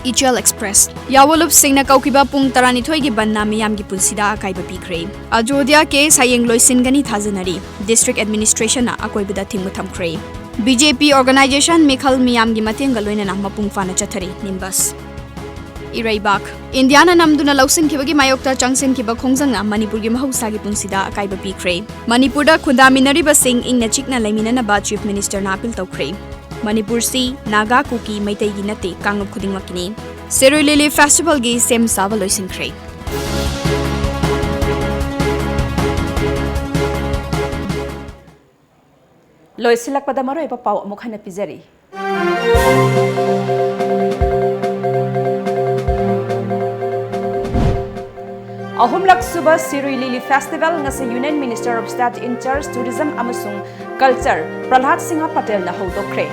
ꯏꯆꯦꯜ Express꯫ ꯌꯥꯑꯣꯂꯨꯞꯁꯤꯡꯅ ꯀꯧꯈꯤꯕ ꯄꯨꯡ ꯇꯔꯥꯅꯤꯊꯣꯏꯒꯤ ꯕꯟꯅ ꯃꯤꯌꯥꯝꯒꯤ ꯄꯨꯟꯁꯤꯗ ꯑꯀꯥꯏꯕ ꯄꯤꯈ꯭ꯔꯦ꯫ ꯑꯖꯣꯙ꯭ꯌꯥ case ꯍꯌꯦꯡ ꯂꯣꯏꯁꯤꯟꯒꯅꯤ ꯊꯥꯖꯅꯔꯤ꯫ District Administrationꯅ ꯑꯀꯣꯏꯕꯗ ꯊꯤꯡꯕ ꯊꯝꯈ꯭ꯔꯦ꯫ BJP organization ꯃꯤꯈꯜ ꯃꯤꯌꯥꯝꯒꯤ ꯃꯇꯦꯡꯒ ꯂꯣꯏꯅꯅ ꯃꯄꯨꯡ ꯐꯥꯅ ꯆꯠꯊꯔꯤ꯫ NIMBUS꯫ ꯏꯔꯩꯕꯥꯛ꯫ ꯏꯟꯗꯤꯌꯥꯅ ꯅꯝꯗꯨꯅ ꯂꯧꯁꯤꯟꯈꯤꯕꯒꯤ ꯃꯥꯌꯣꯛꯇ ꯆꯪꯁꯤꯟꯈꯤꯕ ꯈꯣꯡꯖꯪꯅ ꯃꯅꯤꯄꯨꯔꯒꯤ ꯃꯍꯧꯁꯥꯒꯤ ꯄꯨꯟꯁꯤꯗ ꯑꯀꯥꯏꯕ ꯄꯤꯈ꯭ꯔꯦ꯫ ꯃꯅꯤꯄꯨꯔꯗ ꯈꯨꯟꯗꯥꯃꯤꯟꯅꯔꯤꯕꯁꯤꯡ ꯏꯪꯅ ꯆꯤꯛꯅ ꯂꯩꯃꯤꯟꯅꯅꯕ Chief Ministerꯅ appeal ꯇꯧꯈ꯭ꯔꯦ꯫ ꯃꯅꯤꯄꯨꯔꯁꯤ ꯅꯥꯒꯥ, ꯀꯨꯀꯤ, ꯃꯩꯇꯩꯒꯤ ꯅꯠꯇꯦ, ꯀꯥꯡꯂꯨꯞ ꯈꯨꯗꯤꯡꯃꯛꯀꯤꯅꯤ꯫ ꯁꯤꯔꯨꯏ ꯂꯤꯂꯤ Festivalꯒꯤ ꯁꯦꯝ ꯁꯥꯕ ꯂꯣꯏꯁꯤꯟꯈ꯭ꯔꯦ꯫ ꯂꯣꯏꯁꯤꯜꯂꯛꯄꯗ ꯃꯔꯨꯑꯣꯏꯕ ꯄꯥꯎ ꯑꯃꯨꯛ ꯍꯟꯅ ꯄꯤꯖꯔꯤ꯫ ꯑꯍꯨꯝꯂꯛ ꯁꯨꯕ ꯁꯤꯔꯨꯏ ꯂꯤꯂꯤ Festival ꯉꯁꯤ Union Minister of State in charge Tourism ꯑꯃꯁꯨꯡ Culture ꯄ꯭ꯔꯍ꯭ꯂꯥꯗ ꯁꯤꯡꯍ ꯄꯇꯦꯜꯅ ꯍꯧꯗꯣꯛꯈ꯭ꯔꯦ꯫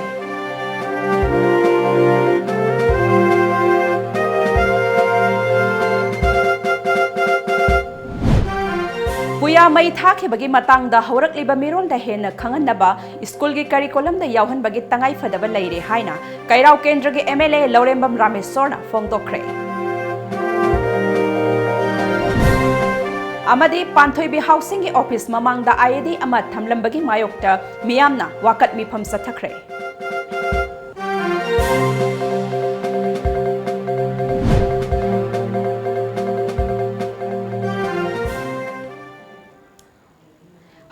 ꯄꯨꯌꯥ ꯃꯩ ꯊꯥꯈꯤꯕꯒꯤ ꯃꯇꯥꯡꯗ ꯍꯧꯔꯛꯂꯤꯕ ꯃꯤꯔꯣꯜꯗ ꯍꯦꯟꯅ ꯈꯪꯍꯟꯅꯕ ꯁ꯭ꯀꯨꯜꯒꯤ curriculumꯗ ꯌꯥꯎꯍꯟꯕꯒꯤ ꯇꯉꯥꯏꯐꯗꯕ ꯂꯩꯔꯦ ꯍꯥꯏꯅ ꯀꯩꯔꯥꯎ ꯀꯦꯟꯗ꯭ꯔꯒꯤ MLA ꯂꯧꯔꯦꯝꯕꯝ ꯔꯥꯃꯦꯁꯣꯔꯅ ꯐꯣꯡꯗꯣꯛꯈ꯭ꯔꯦ꯫ ꯑꯃꯗꯤ ꯄꯥꯟꯊꯣꯏꯕꯤ Housingꯒꯤ office ꯃꯃꯥꯡꯗ IED ꯑꯃ ꯊꯝꯂꯝꯕꯒꯤ ꯃꯥꯌꯣꯛꯇ ꯃꯤꯌꯥꯝꯅ ꯋꯥꯀꯠ ꯃꯤꯐꯝ ꯆꯠꯊꯈ꯭ꯔꯦ꯫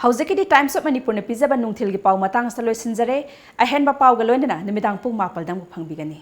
ꯍꯧꯖꯤꯛꯀꯤꯗꯤ Times of Manipurꯅ ꯄꯤꯖꯕ ꯅꯨꯡꯊꯤꯜꯒꯤ ꯄꯥꯎ ꯃꯇꯥꯡ ꯑꯁꯤꯗ ꯂꯣꯏꯁꯤꯟꯖꯔꯦ꯫ ꯑꯍꯦꯟꯕ ꯄꯥꯎꯒ ꯂꯣꯏꯅꯅ ꯅꯨꯃꯤꯗꯥꯡ ꯄꯨꯡ ꯃꯥꯄꯜꯗ ꯑꯃꯨꯛ ꯐꯪꯕꯤꯒꯅꯤ꯫